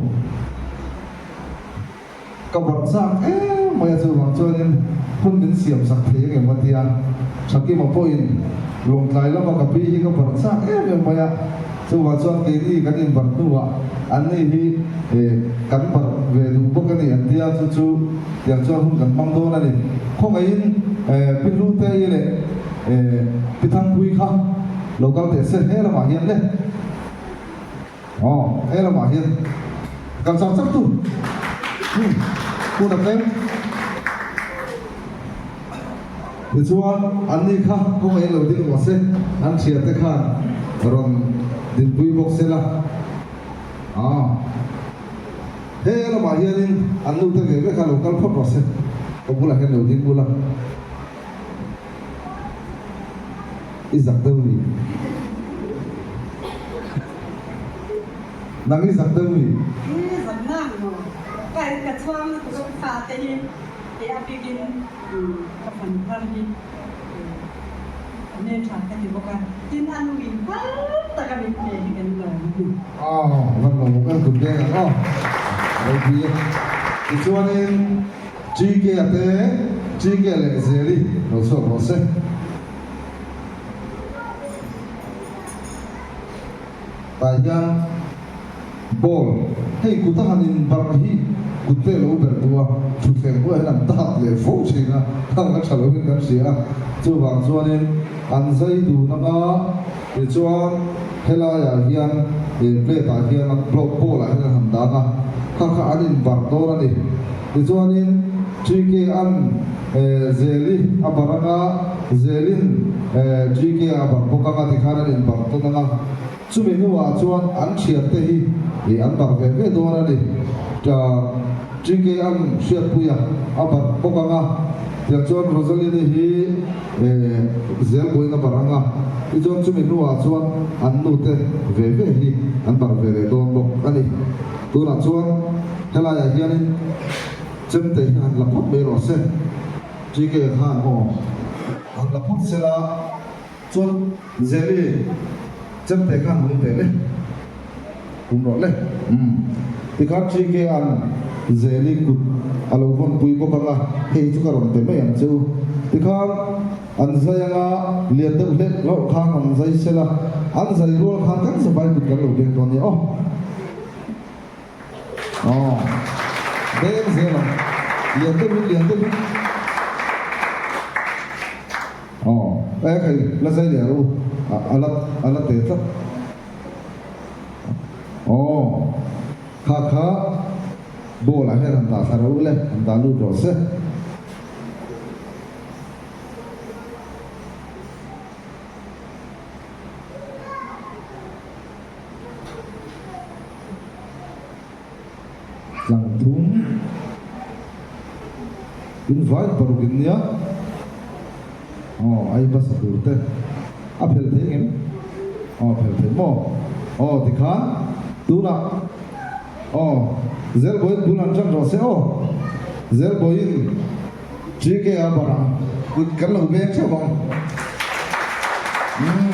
Ka barh chak em mai a chuvang chuanin hun min siam sak thei ang em a tia Thakima pawhin Lawngtlai lama ka pi hi ka barh chak em em mai a, chuvang chuan keini kan inbarh hnuah anni hi kan barh ve duh bawk a ni an tia chu chu tiang chuan hun kan hmang dawn a ni. Khawngaihin Pi Hlutei leh Pi Thangpui kha lo kal teh se he lamah hian le. Aw, he lamah hian kal chak chak tu hun a tlem. Tichuan, anni kha kawngaiin lo ding rawh se, an thiante khan rawn dinpui bawk se la. Aw, he lamah hianin an nute ve ve kha lo kal phawt rawh se, ka bulah hian lo ding bula. I zak deuh ni. Nang i zak deuh ni. I zak ngang maw? Ka ka chhuang lutuk a ka fate hi e a bikin ka fan thar hi a hmeltha ka ti bawk a, tin a nu in phal taka min pe hi kan lawm a ni. Aw, van lawm kan kut leng ang aw. Ropui e. Tichuanin GK a te, GK leh Zeli lo chhuak rawh se. Tah hian ball hei kut a han in barh hi kut te lo ber duh a, thutthleng bulah hian an tat leh fo thin a, thang a tha loin kan hria a, chuvang chuanin an zai dun anga tichuan helaiah hian plate ah hian ball ah hian an han dang a, kha kha an in barh dawn a ni. Tichuanin GK an Zeli a barh anga, Zelin GK a barh bawk anga tikhan an inbarh tawn anga, chumi hnuah chuan an thiante hi an barh ve ve dawn a ni. GK an Hriatpuia a barh bawk anga, tiang chuan Rosalini hi Zelbuain a barh anga, tichuan chumi hnuah chuan an nute ve ve hi an barh ve leh dawn bawk a ni. Tunah chuan helaiah hianin chemte hi han la phawt mai rawh se. GK khan aw han la phawt se la, chuan Zeli chemte khan hum teh le, hum rawh le. Umm tikhan GK an Zeli kut a lo vawn pui bawk ang a, hei chu ka rawn pe mai ang che u. Tikhan an zai anga lian deuh hlek hlauh khan an zai se la, an zai rual khan kan zavai kut kan lo beng dawn nia aw. Aw, beng zel ang. Lian deuhin, lian deuhin. Aw, e khai, la zai leh rawh u. A la, a la te tlat. Aw, kha kha ball ah hian han dah thla rawh u le, han dah lut rawh se. Tlang thum in vai paruk in nia aw ai hmasa tur te a phel thei ngem aw phel thei maw aw tikhan tunah. Aw, Zelbawiin bul han ṭan rawh se aw. Zelbawiin GK a bar ang, kut kan lo veng ṭheuh ang. Umm,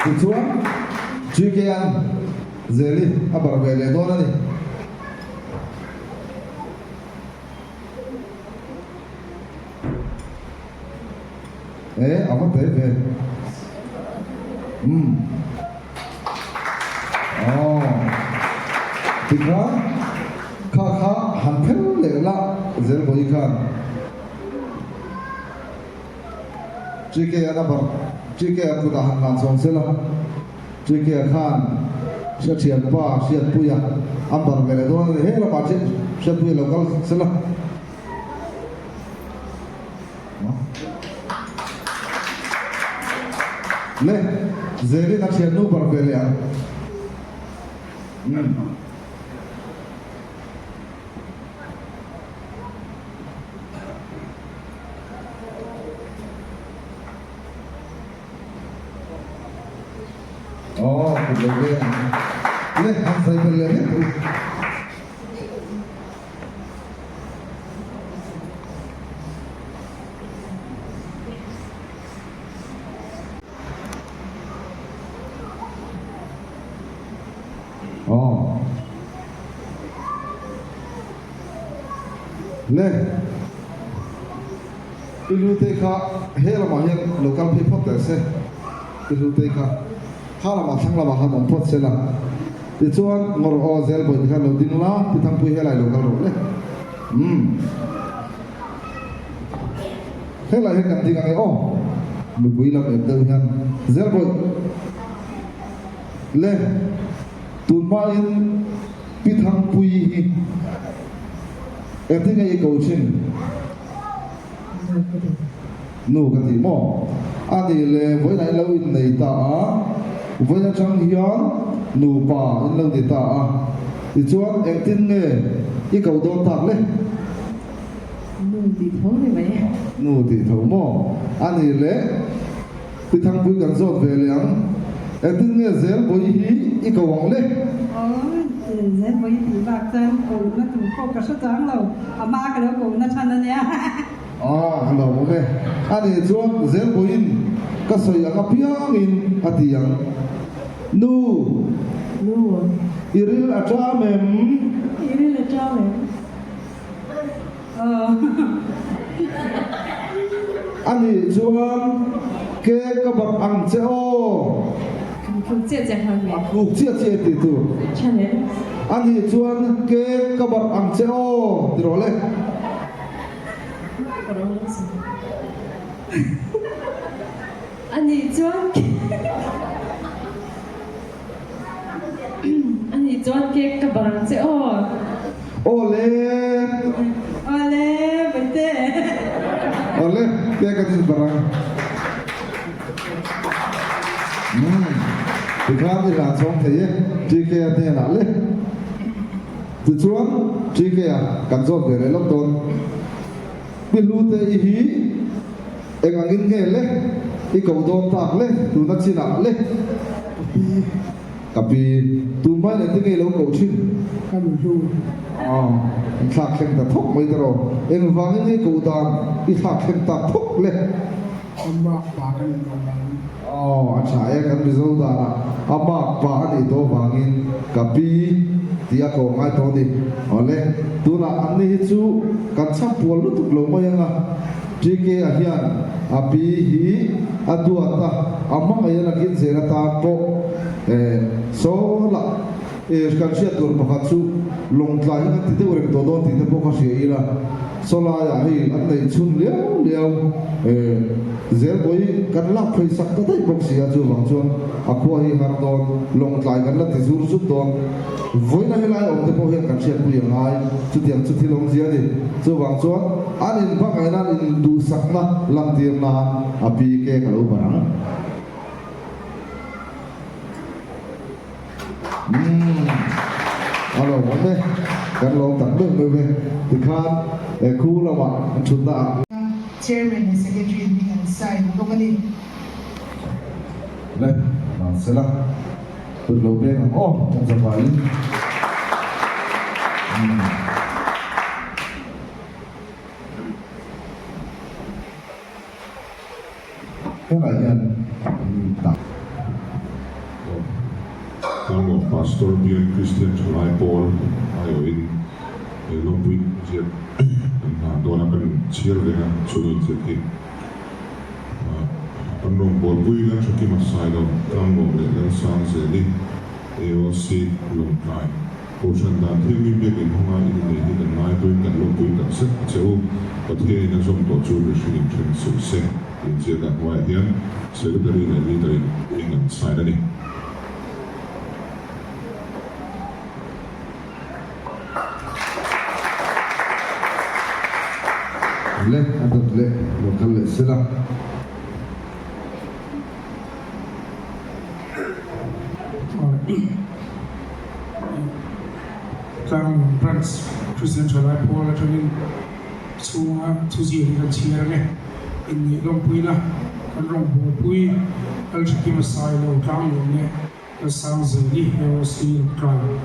tichuan GK an Zeli a bar ve leh dawn a ni. E, a va pe ve. Umm. Aw. Tikhan kha kha han phel leh la Zelbawi khan. GK an a bar GK a kutah han lan chawng se la. GK a khan Hriathianpa Hriatpuia an bar ve leh dawn a ni. He lamah Hriatpuia lo kal se la. Le, Zelin a thiannu bar ve leh ang. Umm. Aw, kut lo veng ang. Le, han zai ber leh hlek u. Aw. Le. I lu te kha he lamah hian lo kal phei phawt teh se. I lu te kha kha lamah thlang lamah khan awm phawt se la. Tichuan ngawr aw zel bawi ti khan lo ding la, Pi Thangpui helai lo kal rawh le. Umm. Helai hian kan ding ange aw. Mipui lam em deuh hian zel bawi le. Tunhmain Pi Thangpui hi engtin nge i ko thin? Nu ka ti maw? A nih le, vawiinah in lo innei ta a, vawiin atang hian nupa in lo ni ta a, tichuan engtin nge i ko dawn tak le? Nu tih tho ni mai. Nu tih tho maw? A nih le, Pi Thangpui kan zawt ve leh ang. Engtin nge Zelbawi hi i ko ang le? Aw, Zelbawi tih bak chuan kohna tur pawh ka hre chuang lo. A hma ka lo kohna chhan a nia. Aw, a lo awm e. A nih chuan Zelbawiin ka sawi ang apiangin a ti ang. Nu! Nu! I ril a ṭam em? I ril a ṭam em? A nih chuan ke ka bak ang che aw. Tluk chiah chiah khan me. Tluk chiah chiah tih tur. Chhan em? A nih chuan ke ka bak ang che aw ti rawh le. A nih chuan A nih chuan cake ka bar ang che aw. Awle. Awle Baite. Awle cake an in bar ang. Umm tikhan i hlan chhawng thei e TK a hnenah le. Tichuan TK a kan zawt ve leh lawk dawn. Pi Hlute i hi eng angin nge le? I ko dawn tak le? Tuna chinah le? Ka pi. Ka pi. Tun hmain engtin nge i lo koh thin? Ka nu hlu. Aw, in thlak thleng ta thawk mai ta rawh. Engvangin nge koh dan i thlak thleng tak thawk le? A mak pa ka nih tawh vangin. Aw, a tha e, kan Mizo danah a mak pa a nih tawh vangin ka pi tih a koh ngai tawh a ni. Awle, tunah an ni hi chu kan chham pual lutuk lo mai ang a, TK a hian a pi hi a duat a, a hmangaih a nakin zel atan pawh eh saw lah eh kan hriat tur pakhat chu lawngtlai hi kan ti deuh reng tawh dawn tih te pawh ka hria ila. Saw laiah hei an neih chhun liau liau eh Zelbawi kan lak phei sak ta daih bawk si a, chuvang chuan a khua hi har dawn, lawngtlai kan la ti zur zut dawn. Vawiina helai awm te pawh hian kan hriatpui a ngai, chutiang chu thil awmzia a ni. Chuvang chuan an inhmangaihna an induhsakna lantir nan a pi ke ka lo bar ang. Umm a lo awm e, kan lo tak meuh meuh e, tikhan he khu lamah an thutna ah. Chairman leh Secretary hming an sign bawk a ni. Le, mahsela kut lo peng ang aw, kan zavaiin. Helai hian an indah. Tlanglawn Pastor Bial Kristian Thalai Pawl aiawhin he lawmpui ziak kan hlan dawn a, kan inchhiar veng a, chung inziak hi kan rawngbawlpui Lalthakima Sailo, Tlanglawn leh Lalsangzeli, AOC, Lawngtlai. Kohhran dan thianghlim biak inhawnga in innei hi kan ngaihtuin kan lawmpui tak zet a che u. Pathianin a zawm tawh chu mihring in then suh se tih inziak a hnuaiah hian Secretary leh Leader in eng an sign a ni. Le a dawt leh lo kal leh sela. Tlang Branch Christian Thalai Pawl atangin chhunga thuziak hi kan chhiar ang e. Inneih lawmpuina kan rawngbawlpui Lalthakima Sailo Tlanglawm leh Lalsangzeli AOC Lawngtlai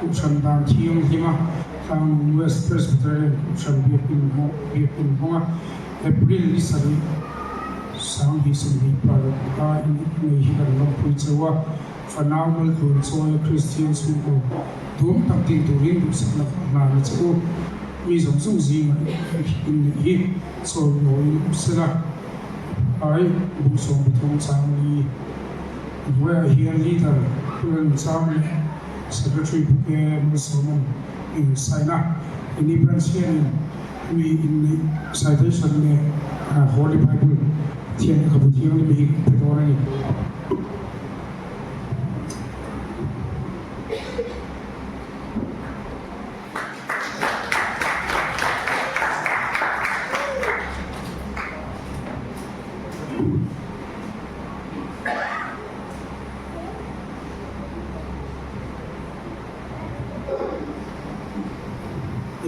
Kohhran Dan Thianghlima Tlanglawm West Presbyterian Kohhran Biakin hawnga April ni sarih 20 25 a innei hi kan lawmpui cheu a, fanau maltluan chawia Kristian chhungkaw duam tak din turin duhsakna ka hlan a che u. Mi zawng zawng zingah inneih hi chawi lawiin awm sela, ai 13 chang li hnuaiah hian Leader Pu Chang leh Secretary Pu K Malsawman in sign a, ini branch hianin Mi inneih citation leh Holy Bible thian lehkhabu thianghlim hi kan pe dawn a ni.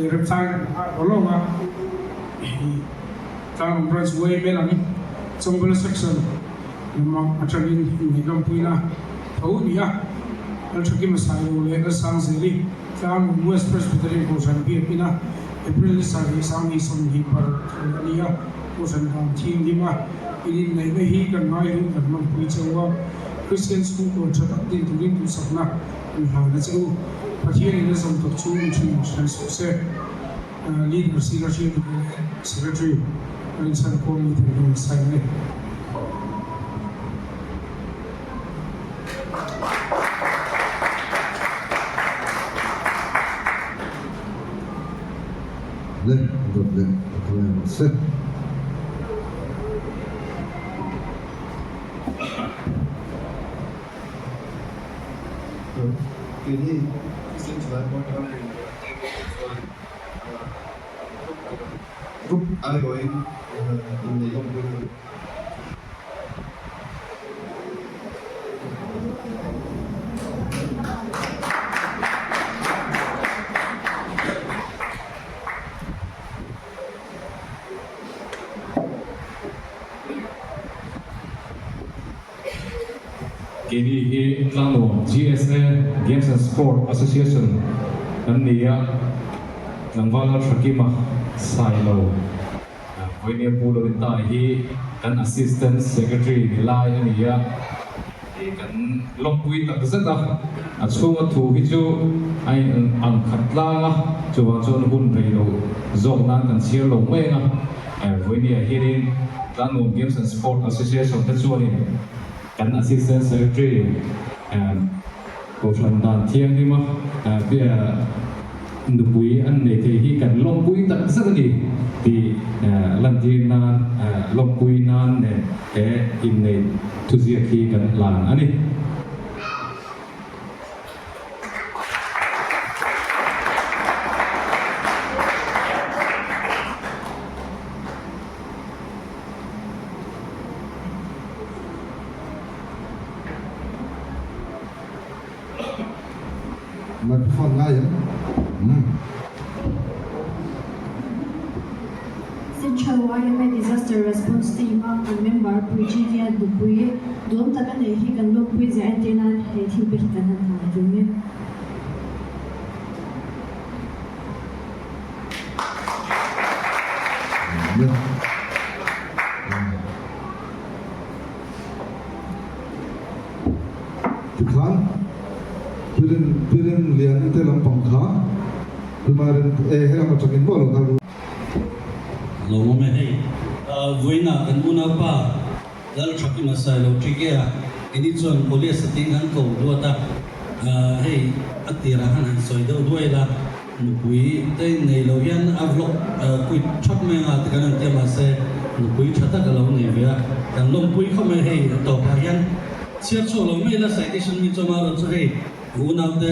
Remchang kan nghah lo lo a, hei Tlanglam Branch YMA lam Chawngbawla Section lama atangin inneih lawmpuina tho a ni a, Lalthakima Sailo leh Lalsangzeli Tlanglam West Presbyterian Kohhran biakin a April ni 7 20 25 tho a ni a, Kohhran dan thianghlim a in inneihna hi kan ngaihlun kan lawmpui cheu a, Kristian chhungkaw tha tak din turin duhsakna An hlan a che u. Pathianin a zawm tawh chu mi thin hran suh se. Leader Sila Hriat leh Secretary Rinchhan Kawmi ten hian an sign a ni. Le dawt leh a kal leh rawh se. Keini Christian Thalai Pawl tan rin leh chuan group aiawhin inneih lawmpui na kan Keini hi Tlangnuam GSA, Games and Sport Association, kan ni a, tlangval Lalthakima Sailo, Vawinia Pu Lorinta hi kan Assistant Secretary ni lai a ni a, kan lawmpui tak zet a, a chhunga thu hi chu a in ang khat tlang a, chuvang chuan hun rei lo zawk nan kan chhiar lo mai ang a, Vawinia hianin Tlangnuam Games and Sport Association te chuanin kan Assistant Secretary Kohhran dan thianghlima nupui an nei thei hi kan lawmpui tak zet a ni tih lantir nan lawmpui nan nen he inneih thuziak hi kan hlan a ni. Microphone ngai em? Umm. Central YMA Disaster Response Team a kan member Pui Gvia nupui duam tak a nei hi kan lawmpui zia entir nan he thil pe hi kan han hlan tum e. Pi Marin e helam atangin maw lo kal ru. Lawmawm e hei. Vawiinah kan unaupa Lalthakima Sailo Ṭikea kini chuan police a ting kan ko duat a, hei a tirah khan han sawi deuh duai la, nupui te nei lo hian a vlog quit ṭhak mai anga ti kan han tia mahse nupui ṭha tak a lo nei ve a, kan lawmpui khawp mai hei a tawpah hian chhiar chhuak lo mai la citation mi chuan amaherawhchu chu hei Unaute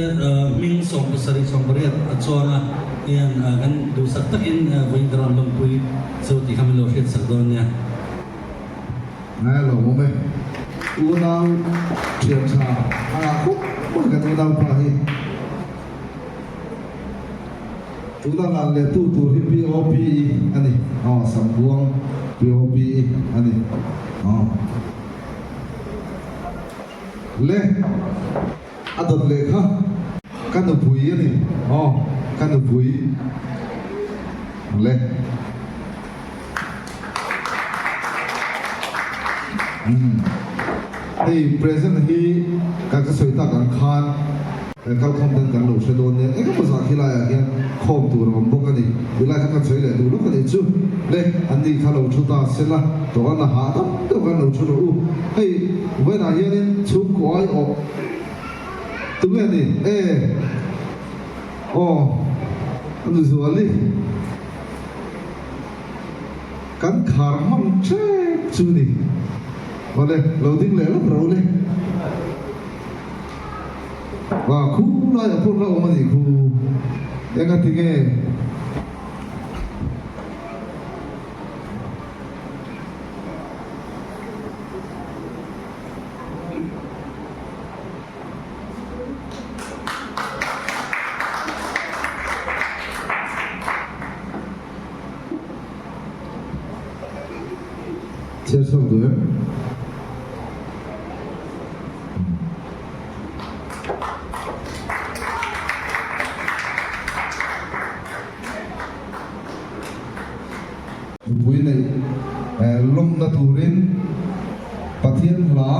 hming 70 80 a chuang a, hian kan duhsak takin vawiin ka rawn lawmpui chu tih kha min lo hriatsak dawn nia. Ngai a lawmawm e. Unau thian tha a ngah khawp mai kan unaupa hi. Tuna ngan leh tu tur hi POPE a ni. Aw Sambuang POPE a ni. Aw. Le, a dawt leh kha ka nupui a ni. Aw, ka nupui. Le. Umm. Hei present hi kan ka sawi tak ang khan kan kal khawm ten kan lo hre dawn nia. Eng emaw zah khi laiah hian khawm tur a awm bawk a ni. Tilai kha kan sawi leh duh lawk a nih chu. Le, anni kha lo thu ta sela, tawh a na hahdam deuh khan lo thu rawh u. Hei, vawiinah hianin chhungkaw ai awh tunge ni? E, aw, a nu Zuali. Kan khar hmang ṭep chu ni. Awle, lo ding leh lawk ro le. Va khu lai a phun la awm a nih khu. Enga ti nge? Chhiar chhuak duh em? Nupui neih lawmna turin Pathian hla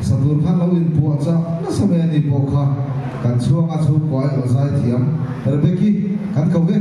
sa tur khan lo inpuah chah nasa mai a ni pawh kha kan chhuanga chhungkua erawh zai thiam Rebecca kan ko ve.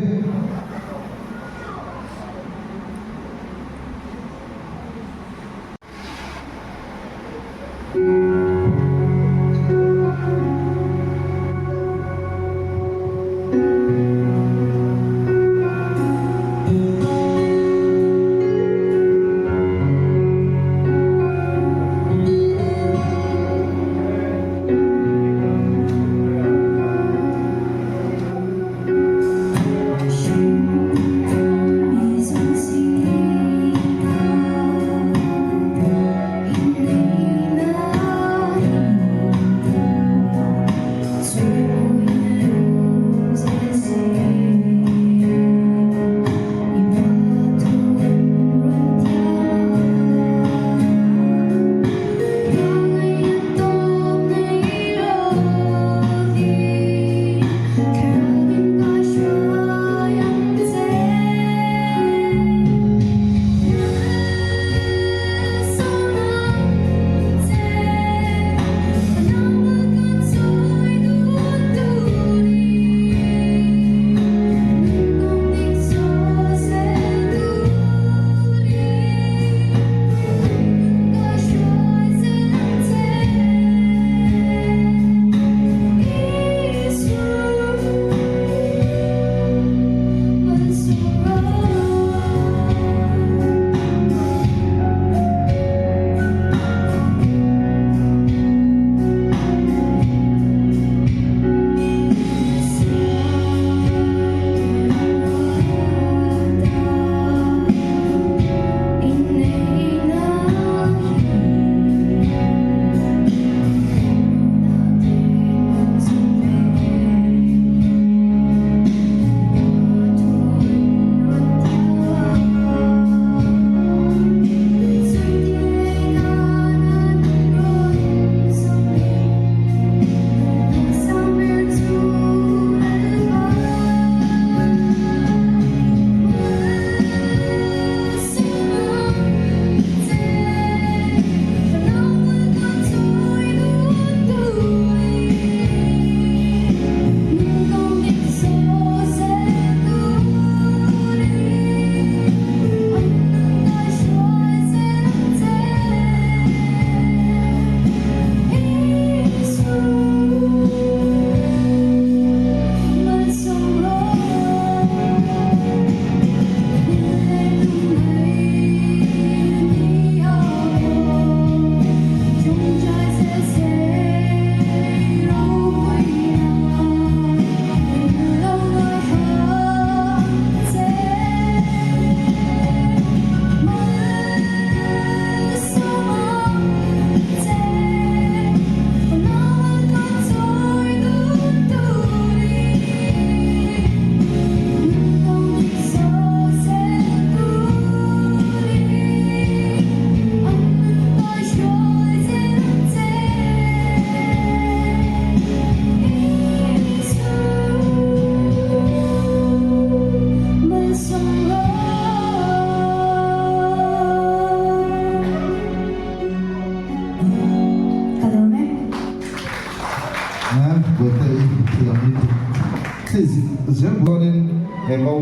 he mo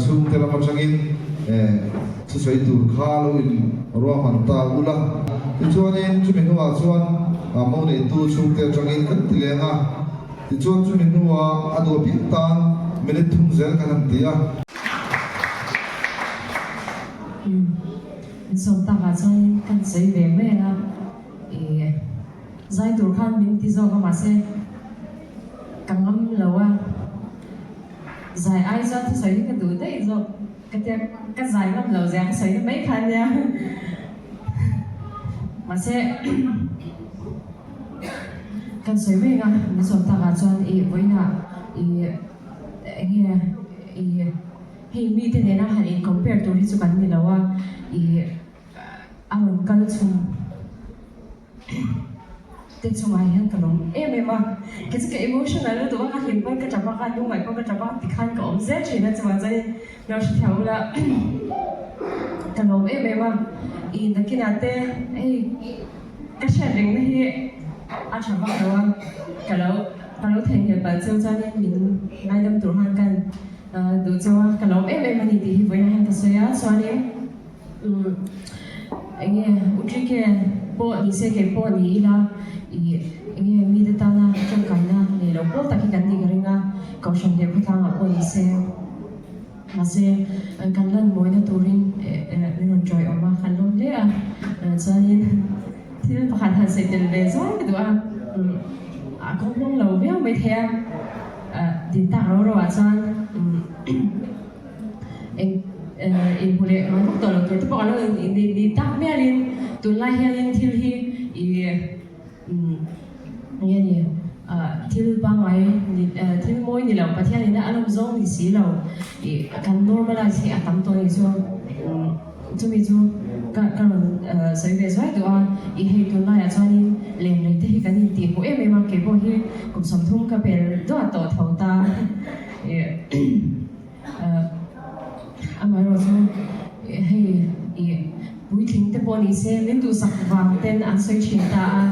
chhungte lam atangin thusawi tur kha lo in ruahman ta ula. Tichuanin chumi hnuah chuan mo neitu chhungte atangin kan ti leng a, tichuan chumi hnuah a duh apiang tan minute thum zel kan han ti a. Min sawm takah chuan kan sawi ve mai ang a, ih zai tur khan min ti zawk a mahse ka ngam lo a, zai ai chuan thusawi hi ka duh daih zawk ka tia ka zai ngam lo zia ka sawi na mai kha ania mahse kan sawi mai ang a, min sawm takah chuan ih vawiinah ih eng nge ih. Hei mite nena han in compare tur hi chu kan ni lo a, ih a rawn kal chhung te chungah hian ka lawm em em a, kei chu ka emotional lutuk a, ka hlim pawn ka tap a, ka lungngaih pawn ka tap a, tikhan ka awm zel thin a, chuvang chuanin lo hrethiam ula ka lawm em em a, ih nakinah te hei ka hriat rengna hi a tha vak lo a, ka lo ka lo theihnghilh palh cheu chuanin min ngaidam tur khan kan. Duh chauh a, ka lawm em em a ni tih hi vawiinah hian ka sawi a, chuanin umm eng nge Utrike pawh ni se kei pawh ni ila ih eng nge mite tana tangkaina nei lo pawl tak hi kan nih ka ring a, Kohhran leh khawtlangah pawh ni se mahse kan lan mawina turin min rawn tawiawm a, kan lawm hle a, chuanin thil pakhat han sawi tel ve zuai ka duh a, umm a kawng hmang lo viau maithei a. Din tak ro ro ah chuan eng inhmu leh ngang vak tawh lo tur te pawh a lo ni tak mialin tunlai hianin thil hi ih enge ni thil pangngai thil mawi ni lo Pathianin a lawm zawng ni si lo ih kan normalize hi a tam tawh a nih chu. Chumi chu ka ka rawn sawi ve zuai duh a, i hei tunlaiah chuanin len rei te hi kan intih hmuh em em a, kei pawh hi kum 30 ka pel duah tawh tho ta amaherawh chu hei i puitling te pawh ni se min duhsak vang ten an sawi thin ta a,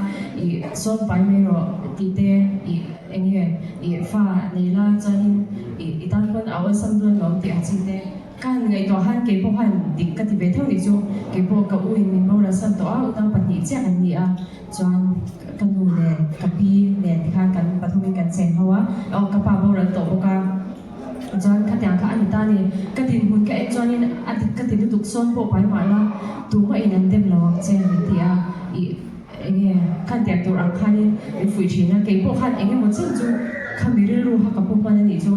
i sawn pai mai rawh tih te i eng nge i fa nei la chuanin i tan pawn a awlsam dawn lawm tih ang chi te. Ka han ngaihtuah han kei pawh han dik ka ti ve theuh nih chu, kei pawh ka u in min boral san tawh a, unau pahnih chiah kan ni a, chuan ka nu nen ka pi nen tikhan kan pathum in kan cheng ho a, aw ka pa boral tawh bawk a, chuan khatiang kha a ni ta a ni, ka dinhmun ka en chuanin a dik ka ti lutuk sawn pawh pai mah la tumah in an dem lo ang che min ti a, ih enge khantiang tur ang khanin min fuih thin a, kei pawh khan eng emaw chen chu khami rilru kha ka pu hman a nih chu,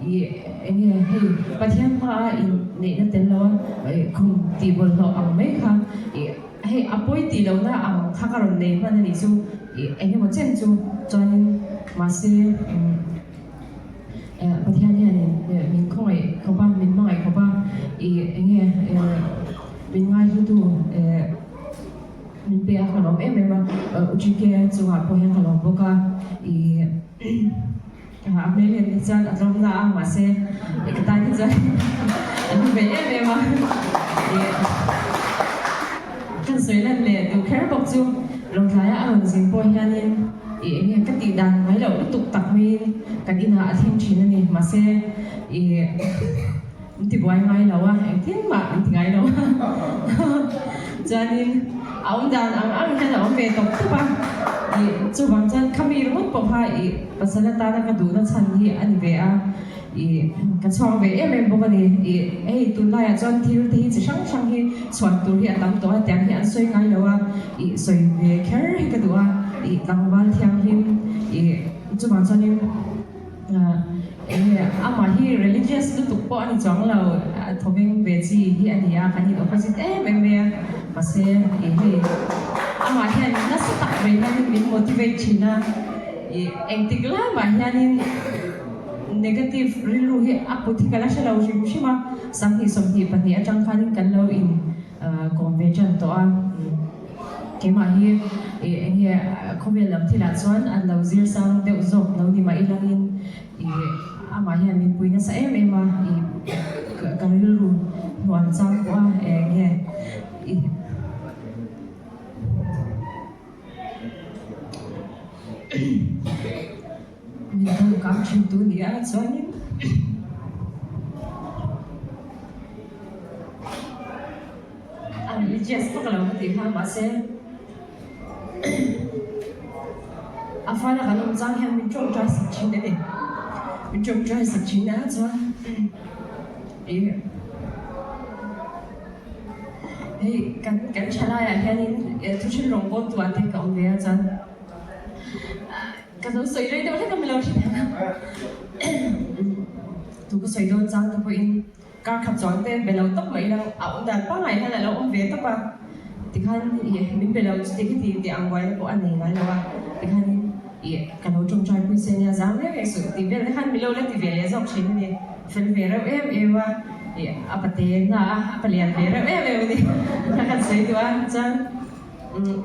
ih. Enge hei Pathian hmaa in neihna tel lo a khum tih bawlhhlawh ang mai kha ih hei a pawi tih lohna ang kha ka rawn nei hman a nih chu ih eng emaw chen chu chuanin mahse umm Pathian hianin min khawngaih khawp a min hmangaih khawp a ih enge min ngaihlutu eh min pe a ka lawm em em a UGK chungah pawh hian ka lawm bawk a ih. A hmel hian hi chuan a tlawm na a mahse ka tan hi chuan a hlu ve em em a kan sawi lan leh duh kher bawk chu Lawngtlaia a rawn zin pawh hianin ih eng nge ka tih dan mai loh lutuk tak maiin kan inah a thleng thin a ni mahse ih min ti buai ngai lo a engtin mah min ti ngai lo a chuanin a awm dan ang ang hian a awm ve tawp tawp a ih chuvang chuan khami ringawt pawh kha ih pasal atana ka duhna chhan hi a ni ve a ih ka chhuak ve em em bawk a ni ih hei tunlaiah chuan thil te hi chi hrang hrang hi chhuan tur hi a tam tawh a tiang hi an sawi ngai lo a ih sawi ve kher hi ka duh a ih tlangval thianghlim ih chuvang chuanin. Enge amah hi religious lutuk pawh a ni chuang lo, a thawveng ve chi hi a ni a, kan in opposite em em mai a, mahse ih hei amah hian nasa tak mai hianin min motivate thin a, ih engtik lai mah hianin negative rilru hi a put hi ka la hre lo hrim hrim a, 2022 atang khanin kan lo in kawm ve tan tawh a. Keimah hi ih eng nge khawvel lam thilah chuan an lo zir sang deuh zawk lo ni mah ilangin ih amah hian min pui nasa em em a ih ka rilru hnual chang pawh a eng nge ih min dawngkang thin tu nia chuanin. Jazz vak lo ka tih kha mahse a fala kan awm chang hian min tawngtai sak thin a ni. Min tawngtai sak thin a chuan ih hei kan kan thalaiah hianin thuhrilh rawngbawl tuah te ka awm ve a chuan ka lo sawi rei deuh hlek a milo thin a tu ka sawi dawn chang te pawhin. Kar khat chuan te be lo tawp mai ila a awm dan pangngai hian a lo awm ve tawp a, tikhan ih min be lo chuti khiti tih ang buaina pawh a nei ngai lo a, tikhan ih ka lo tawngtai pui che nia zang reng reng suh tih vel te khan min lo la ti ve leh zawk thin a ni, fel ve reuh em em a, ih a pate na a, a palian ve reuh em em a ni kha kan sawi duh a, chuan umm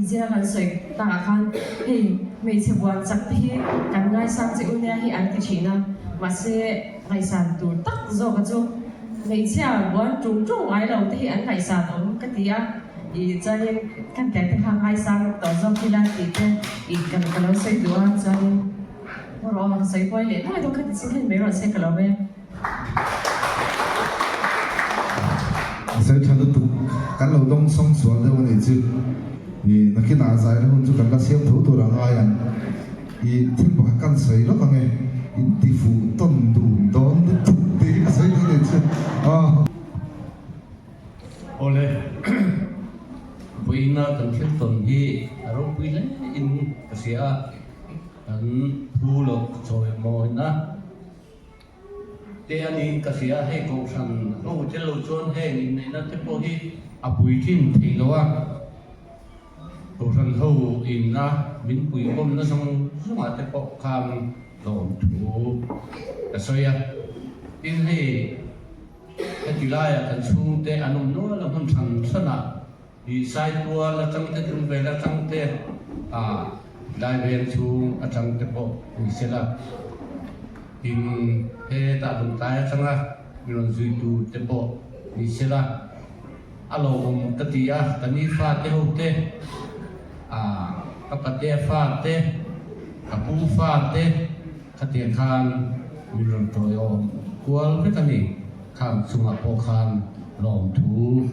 zia kan sawi takah khan hei hmeichhe buan chak te hi kan ngaisang che u nia hi an ti thin a, mahse. Ngaihsan tur tak zawka chu hmeichhia buan ṭung ṭung ngai lo te hi an ngaihsan awm ka ti a, ih chuanin kan tel te kha ngaisang tawh zawk ila tih te ih ka ka lo sawi duh a, chuanin rawh ka sawi buai leh nuai dawn kha ti chin hian mai rawh se ka lo e. A sawi ṭha lutuk, kan lo dawng sawng sual deuh a nih chu, ih nakinah zaina hun chu kan la siam tho tur a ngai ang. I thil pakhat kan sawi lawk ang e, in ti fuh tawn dun dawn lutuk tih hi ka sawi duh nih chu aw. Awle, vawiina kan thil tawn hi a ropui hle in ka hria a, kan phu loh chawi mawina te a niin ka hria a, hei kohhran ho tel lo chuan heng inneihna te pawh hi a puitlin thei lo a. Kohhran ho inna min puihawmna zawng zawngah te pawh khan lawm thu ka sawi a. Tin hei heti laiah kan chhungte an awm nual a hmun hran hranah i Saitual atang te Tlungvel atang te ah Laiveng chhung atang te pawh ni sela. Tin hetah Lungtlai atanga mi rawn zuitu te pawh ni sela. A lawmawm ka ti a, ka ni fate ho te, ka patea fate, ka pu fate khatiang khan min rawn tawiawm kual vek a ni. Khang chungah pawh khan lawmthu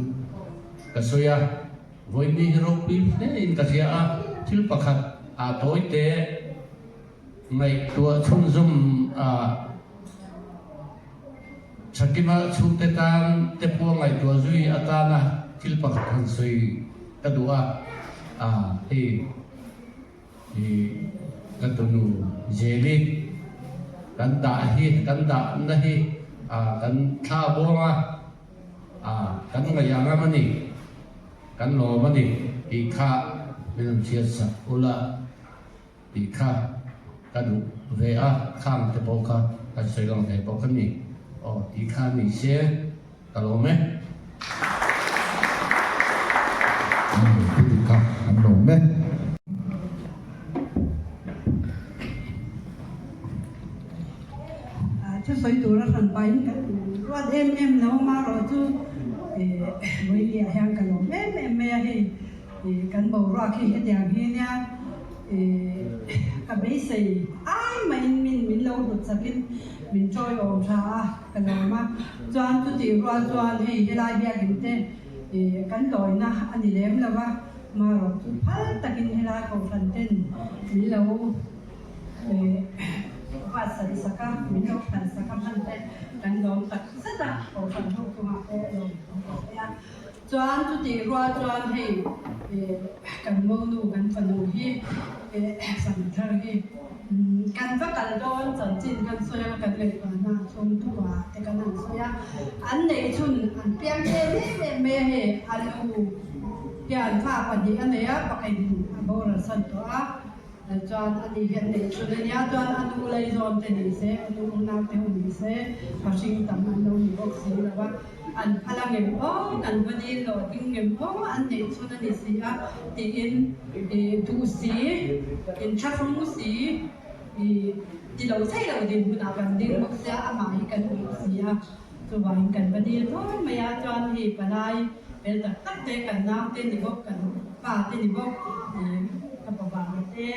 ka sawi a, vawiin hi ropui hle in ka hria a, thil pakhat ah tawi teh Ngaihtuah chhunzawm a Thakima chhungte tan te pawh ngaihtuah zui atana thil pakhat han sawi ka duh a, a hei hi ka tunu Zeli kan dah hi kan dahna hi a kan thla bawng a, a kan ngaih ang a ni, kan lawm a ni tih kha min rawn hriatsak ula. Tih kha ka duh ve a, khang te pawh kha kan sawi lang ve bawk a ni. Aw tih kha ni se ka lawm e. Ti dik kha an lawm e. Thusawi tura hran pahin ka ruat em em lo marawh chu vawiin hian ka lawm em em mai a hei. Kan boruak hi hetiang hi nia ka beisei ai maiin min min lo hlut chakin min tawiawm tha a ka lawm a, chuan chutih rual chuan hei helai biakinn te kan lawina a ni lem lo va, marawh chu phal takin helai kohhran ten min lo buatsaih sak a, min lo phalh sak a hman te kan lawm tak zet a, kohhran ho chungah pawh lawm thu ka sawi a. Chuan chutih rual chuan hei kan monu kan fanu hi fanu thar hi kan va kal dawn chanchin kan sawi a, kan ngaihtuahna chhung thuah te kan han sawi a, an neih chhun an piang tlem em em mai a hei a nu hian fa pahnih a nei a, pakhat a boral san tawh a. Chuan a ni hian neih chhun a nia, chuan a nu laizawn te ni se, a nu unau te ho ni se, mihring tam an lo ni bawk si lo va, an phal a ngem aw, kan va dil lo ding ngem aw, an neih chhun a ni si a, tiin duh si, inthlahrung si, ti lo thei lo dinhmunah kan ding bawk sia, amah hi kan duh si a, chuvangin kan va dil thawi mai a, chuan hei palai fel tak tak te kan nau te ni bawk, kan pa te ni bawk. Ka pavang te,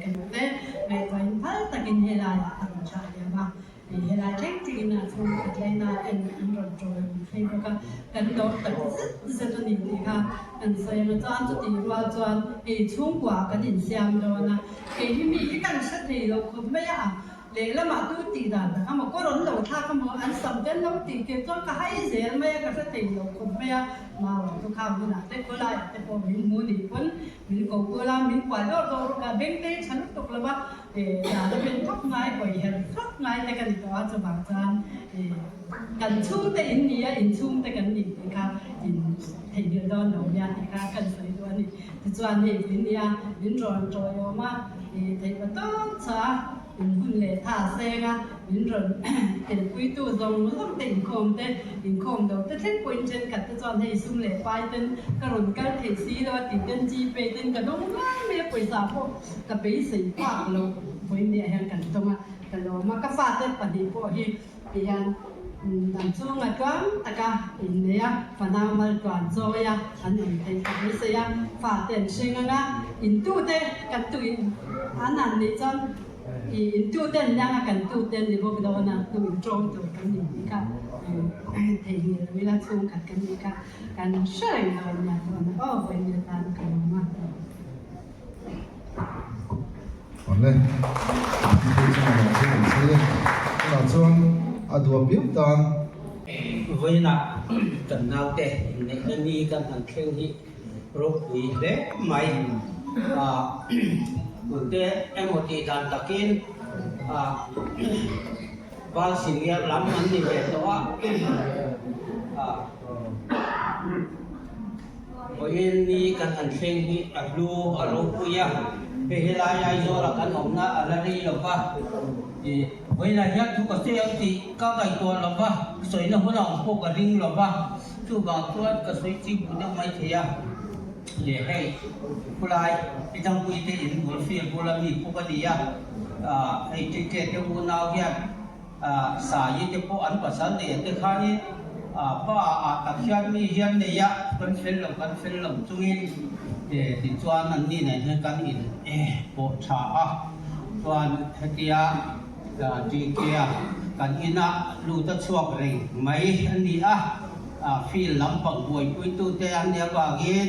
ka nu te ngaihtuahin phal takin helaiah a rawn chah liam a. Helai thleng thlengin a chhungkhat laina ten an rawn ṭawi awm phei bawk a, kan lawm tak zet zet a ni tih kha kan sawi ang a. Chuan chutih rual chuan hei chhungkua kan insiam dawn a, kei hi mi hi kan hre thei lo khawp mai a, lehlamah tu tih dan tak a maw, kawr an lo thlak a maw, an sam te an lo tih kir chuan ka hai zel mai a, ka hre thei lo khawp mai a, Mauang chu khang hunah te khawlaiah te pawh min hmu nih pawn min ko kual a, min kuai dawr dawr ruk a, beng te hi tha lutuk lo va, dan a ben vak ngai, hawi herh vak ngai te ka ni tawh a, chuvang chuan kan chhungte in ni a, in chhungte kan ni tih kha in theihnghilh dawn lo nia tih kha kan sawi duh a ni. Tichuan hei min nia min rawn tawiawm a, theihpa tawp chhuah a, In hun leh tha seng a, min rawn telpuitu zawng zawng te inkhawm te, inkhawm do te thleng pawhin thenkhat te chuan hei sum leh pai ten ka rawn kal theih si lo a tih ten Gpay ten ka dawng ngai mai a, pawisa pawh ka beisei phak lo vawiin ah hian kan tawng a, ka lawm a, ka fate pahnih pawh hi tihian an chhunga tluang taka innei a, fanau mal tluan chawi a an awm theih ka beisei a, fate an hring ang a, intute kan tuin an han nih chuan i intute an liang a, kan tute an ni bawk dawn a, tu inṭawm tur kan ni tih kha theihnghilh lo ila chhungkhat kan nih kha kan hre reng dawn nia chuan aw vawiin atan ka lawm a. Awle, thil chu mamawh chu an sawi a, tunah chuan a duah piau tan. Vawiinah kan naute inneihna ni kan han thleng hi ropui hle mai. Tute emaw tih dan takin val senior lam an ni ve tawh a. Vawiin ni kan han thleng hi a hlu a ropui a, hei helai Aizawla kan awmna a la rei lo va, ih vawiinah hian thu ka sawi ang tih ka ngaihtuah lo va, sawina hun a awm pawh ka ring lo va, chuvang chuan ka sawi ching duh deuh mai thei a, leh hei khulai Pitangpui te in bul field bula mi puk a ni a, ah hei Tete te unau hian Sai te pawh an pasal nei te khanin pa ah tak hian mi hian nei a, kan fel lo kan fel lo chungin tichuan an ni nen hian kan in pawh tha a, chuan hetia Tihkea kan ina lut a chhuak reng mai a ni a, field lampang buaipuitute an nih avangin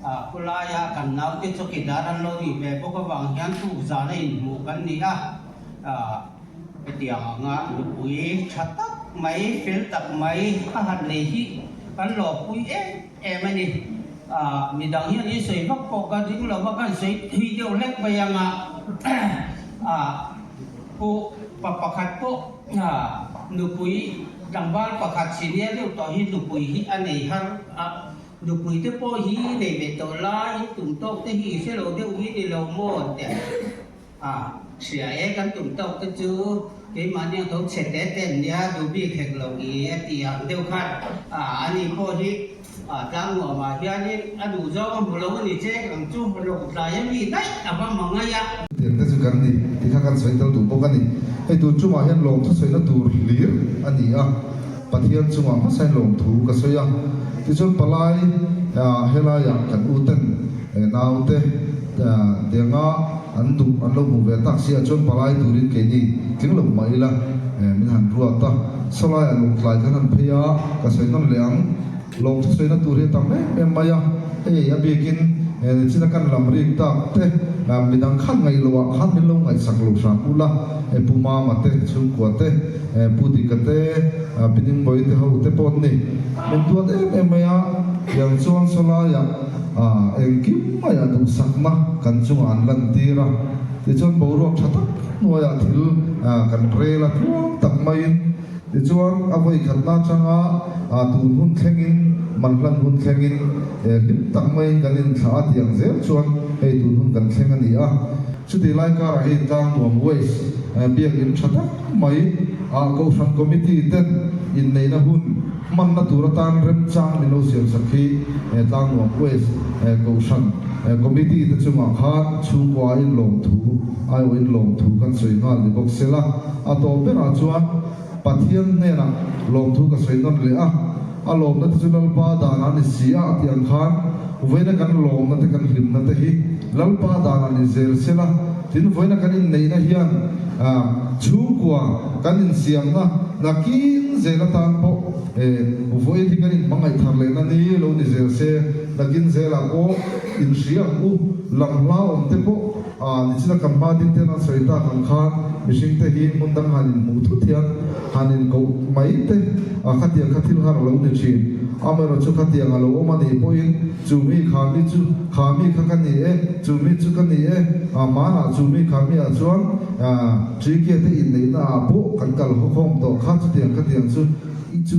khawlaia kan naute chawkidar an lo nih ve bawk avang hian tukzana inhmuh kan ni a. Hetiang anga nupui tha tak mai, fel tak mai a han nei hi kan lawmpui em em a ni. Midang hian i sawi vak pawh ka ding lo va, kan sawi thui deuh hlek mai anga pu pa pakhat pawh nupui tlangval pakhat senior deuh tawh hi nupui hi a nei har a, nupui te pawh hi nei ve tawh lai in tum tawk te hi i hre lo deuh hi ni lo maw teh. A, hria e, kan tum tawk te chu keimahni ang tho chhe te te an nia, duh bik hek lo i a ti ang deuh khan a, ani pawh hi a tlangnuamah hianin a duh zawng a hmu lo a ni che ang chu lawng tlai a mi daih a va ma ngai a. Tiang te chu kan ni tih kha kan sawi tel duh bawk a ni. Hei tun chungah hian lawmthu sawina tur hlir a ni a, Pathian chungah hmasain lawmthu ka sawi a, tichuan palai helaiah kan uten naute tianga an duh an lo hmuh ve tak si ah chuan palai turin keini tling lo mah ila min han ruat a, sawlaiah lawngtlai kan han phei a, ka sawi nawn leh ang, lawmthu sawina tur hi a tam em em mai a, hei a bikin nichina kan lam rik tak te midang khan ngaih loh ah khan min lo ngaihsak lo hram ula, Pu Mama te chhungkua te. Pu Dika te, Pi Dingbawi te ho te pawh an ni. Min duat em em mai a, tiang chuan sawlaiah engkim maiah duhsakna kan chungah an lantir a, tichuan boruak tha tak hnuaiah thil kan rel a tluang tak maiin, tichuan a vawikhatna atanga tun hun thlengin, manhlan hun thlengin hlim tak maiin kan inthlah a tiang zel chuan hei tun hun kan thleng a ni a. Chutih lai karah hi Tlangnuam West biakinn tha tak mai ah Kohhran Committee ten inneihna hun hmanna tur atan remchang min lo siamsak hi Tlangnuam West Kohhran Committee te chungah khan chhungkua in lawmthu aiawh in lawmthu kan sawi nghal ni bawk sela a tawp berah chuan Pathian hnenah lawmthu ka sawi nawn leh a, a lawmna te chu Lalpa danah a ni si a, a tih ang khan vawiina kan lawmna te kan hlimna te hi Lalpa danah ni zel sela, tin vawiina kan inneihna hian Chhungkua kan insiamna nakin zel atan pawh vawiin hi kan inhmangaih thar lehna ni lo ni zel se, nakin zelah pawh inhria ang u, lam hla awm te pawh nichina kan hma ding ten an sawi tak ang khan mihring te hi hmun dang han inhmuh thut hian han inkoh mai te khatiang kha thil har a lo ni thin. Amaherawhchu khatiang a lo awm a nih pawhin chu mi kha mi chu kha mi kha ka ni e, chu mi chu ka ni e, hmanah chu mi kha mi ah chuan Ṭikia te inneihna ah pawh kan kal hawkhawm tawh kha chutiang khatiang chu i chu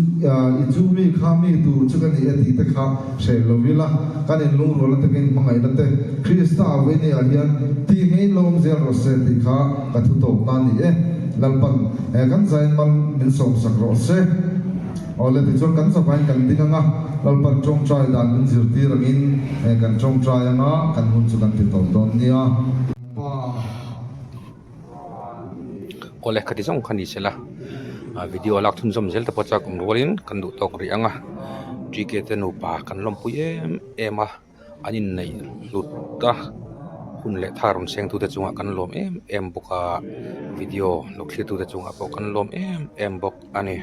i chu mi kha mi tur chu ka ni e tih te kha hreh lo ila kan inlungrualna te kan inhmangaihna te Krista a vei nei ah hian ti ngei lawm zel rawh se tih kha ka thu tawpna a ni e. Lalpan kan zain mal min sawmsak rawh se. Awle tichuan kan chavain kan ding anga, Lalpan tawngtai dan min zirtir angin kan tawngtai anga kan hun chu kan ti tawp dawn nia. Pa. Awle khati zawng kha ni sela, video lak thunzawm zel te pawh chak awm rualin kan duh tawk rih anga, TK te nupa kan lawmpui em em a. an inneih hlut a hun leh thar rawn seng tute chungah kan lawm em em bawk a video lo thlir tute chungah pawh kan lawm em em bawk a ni.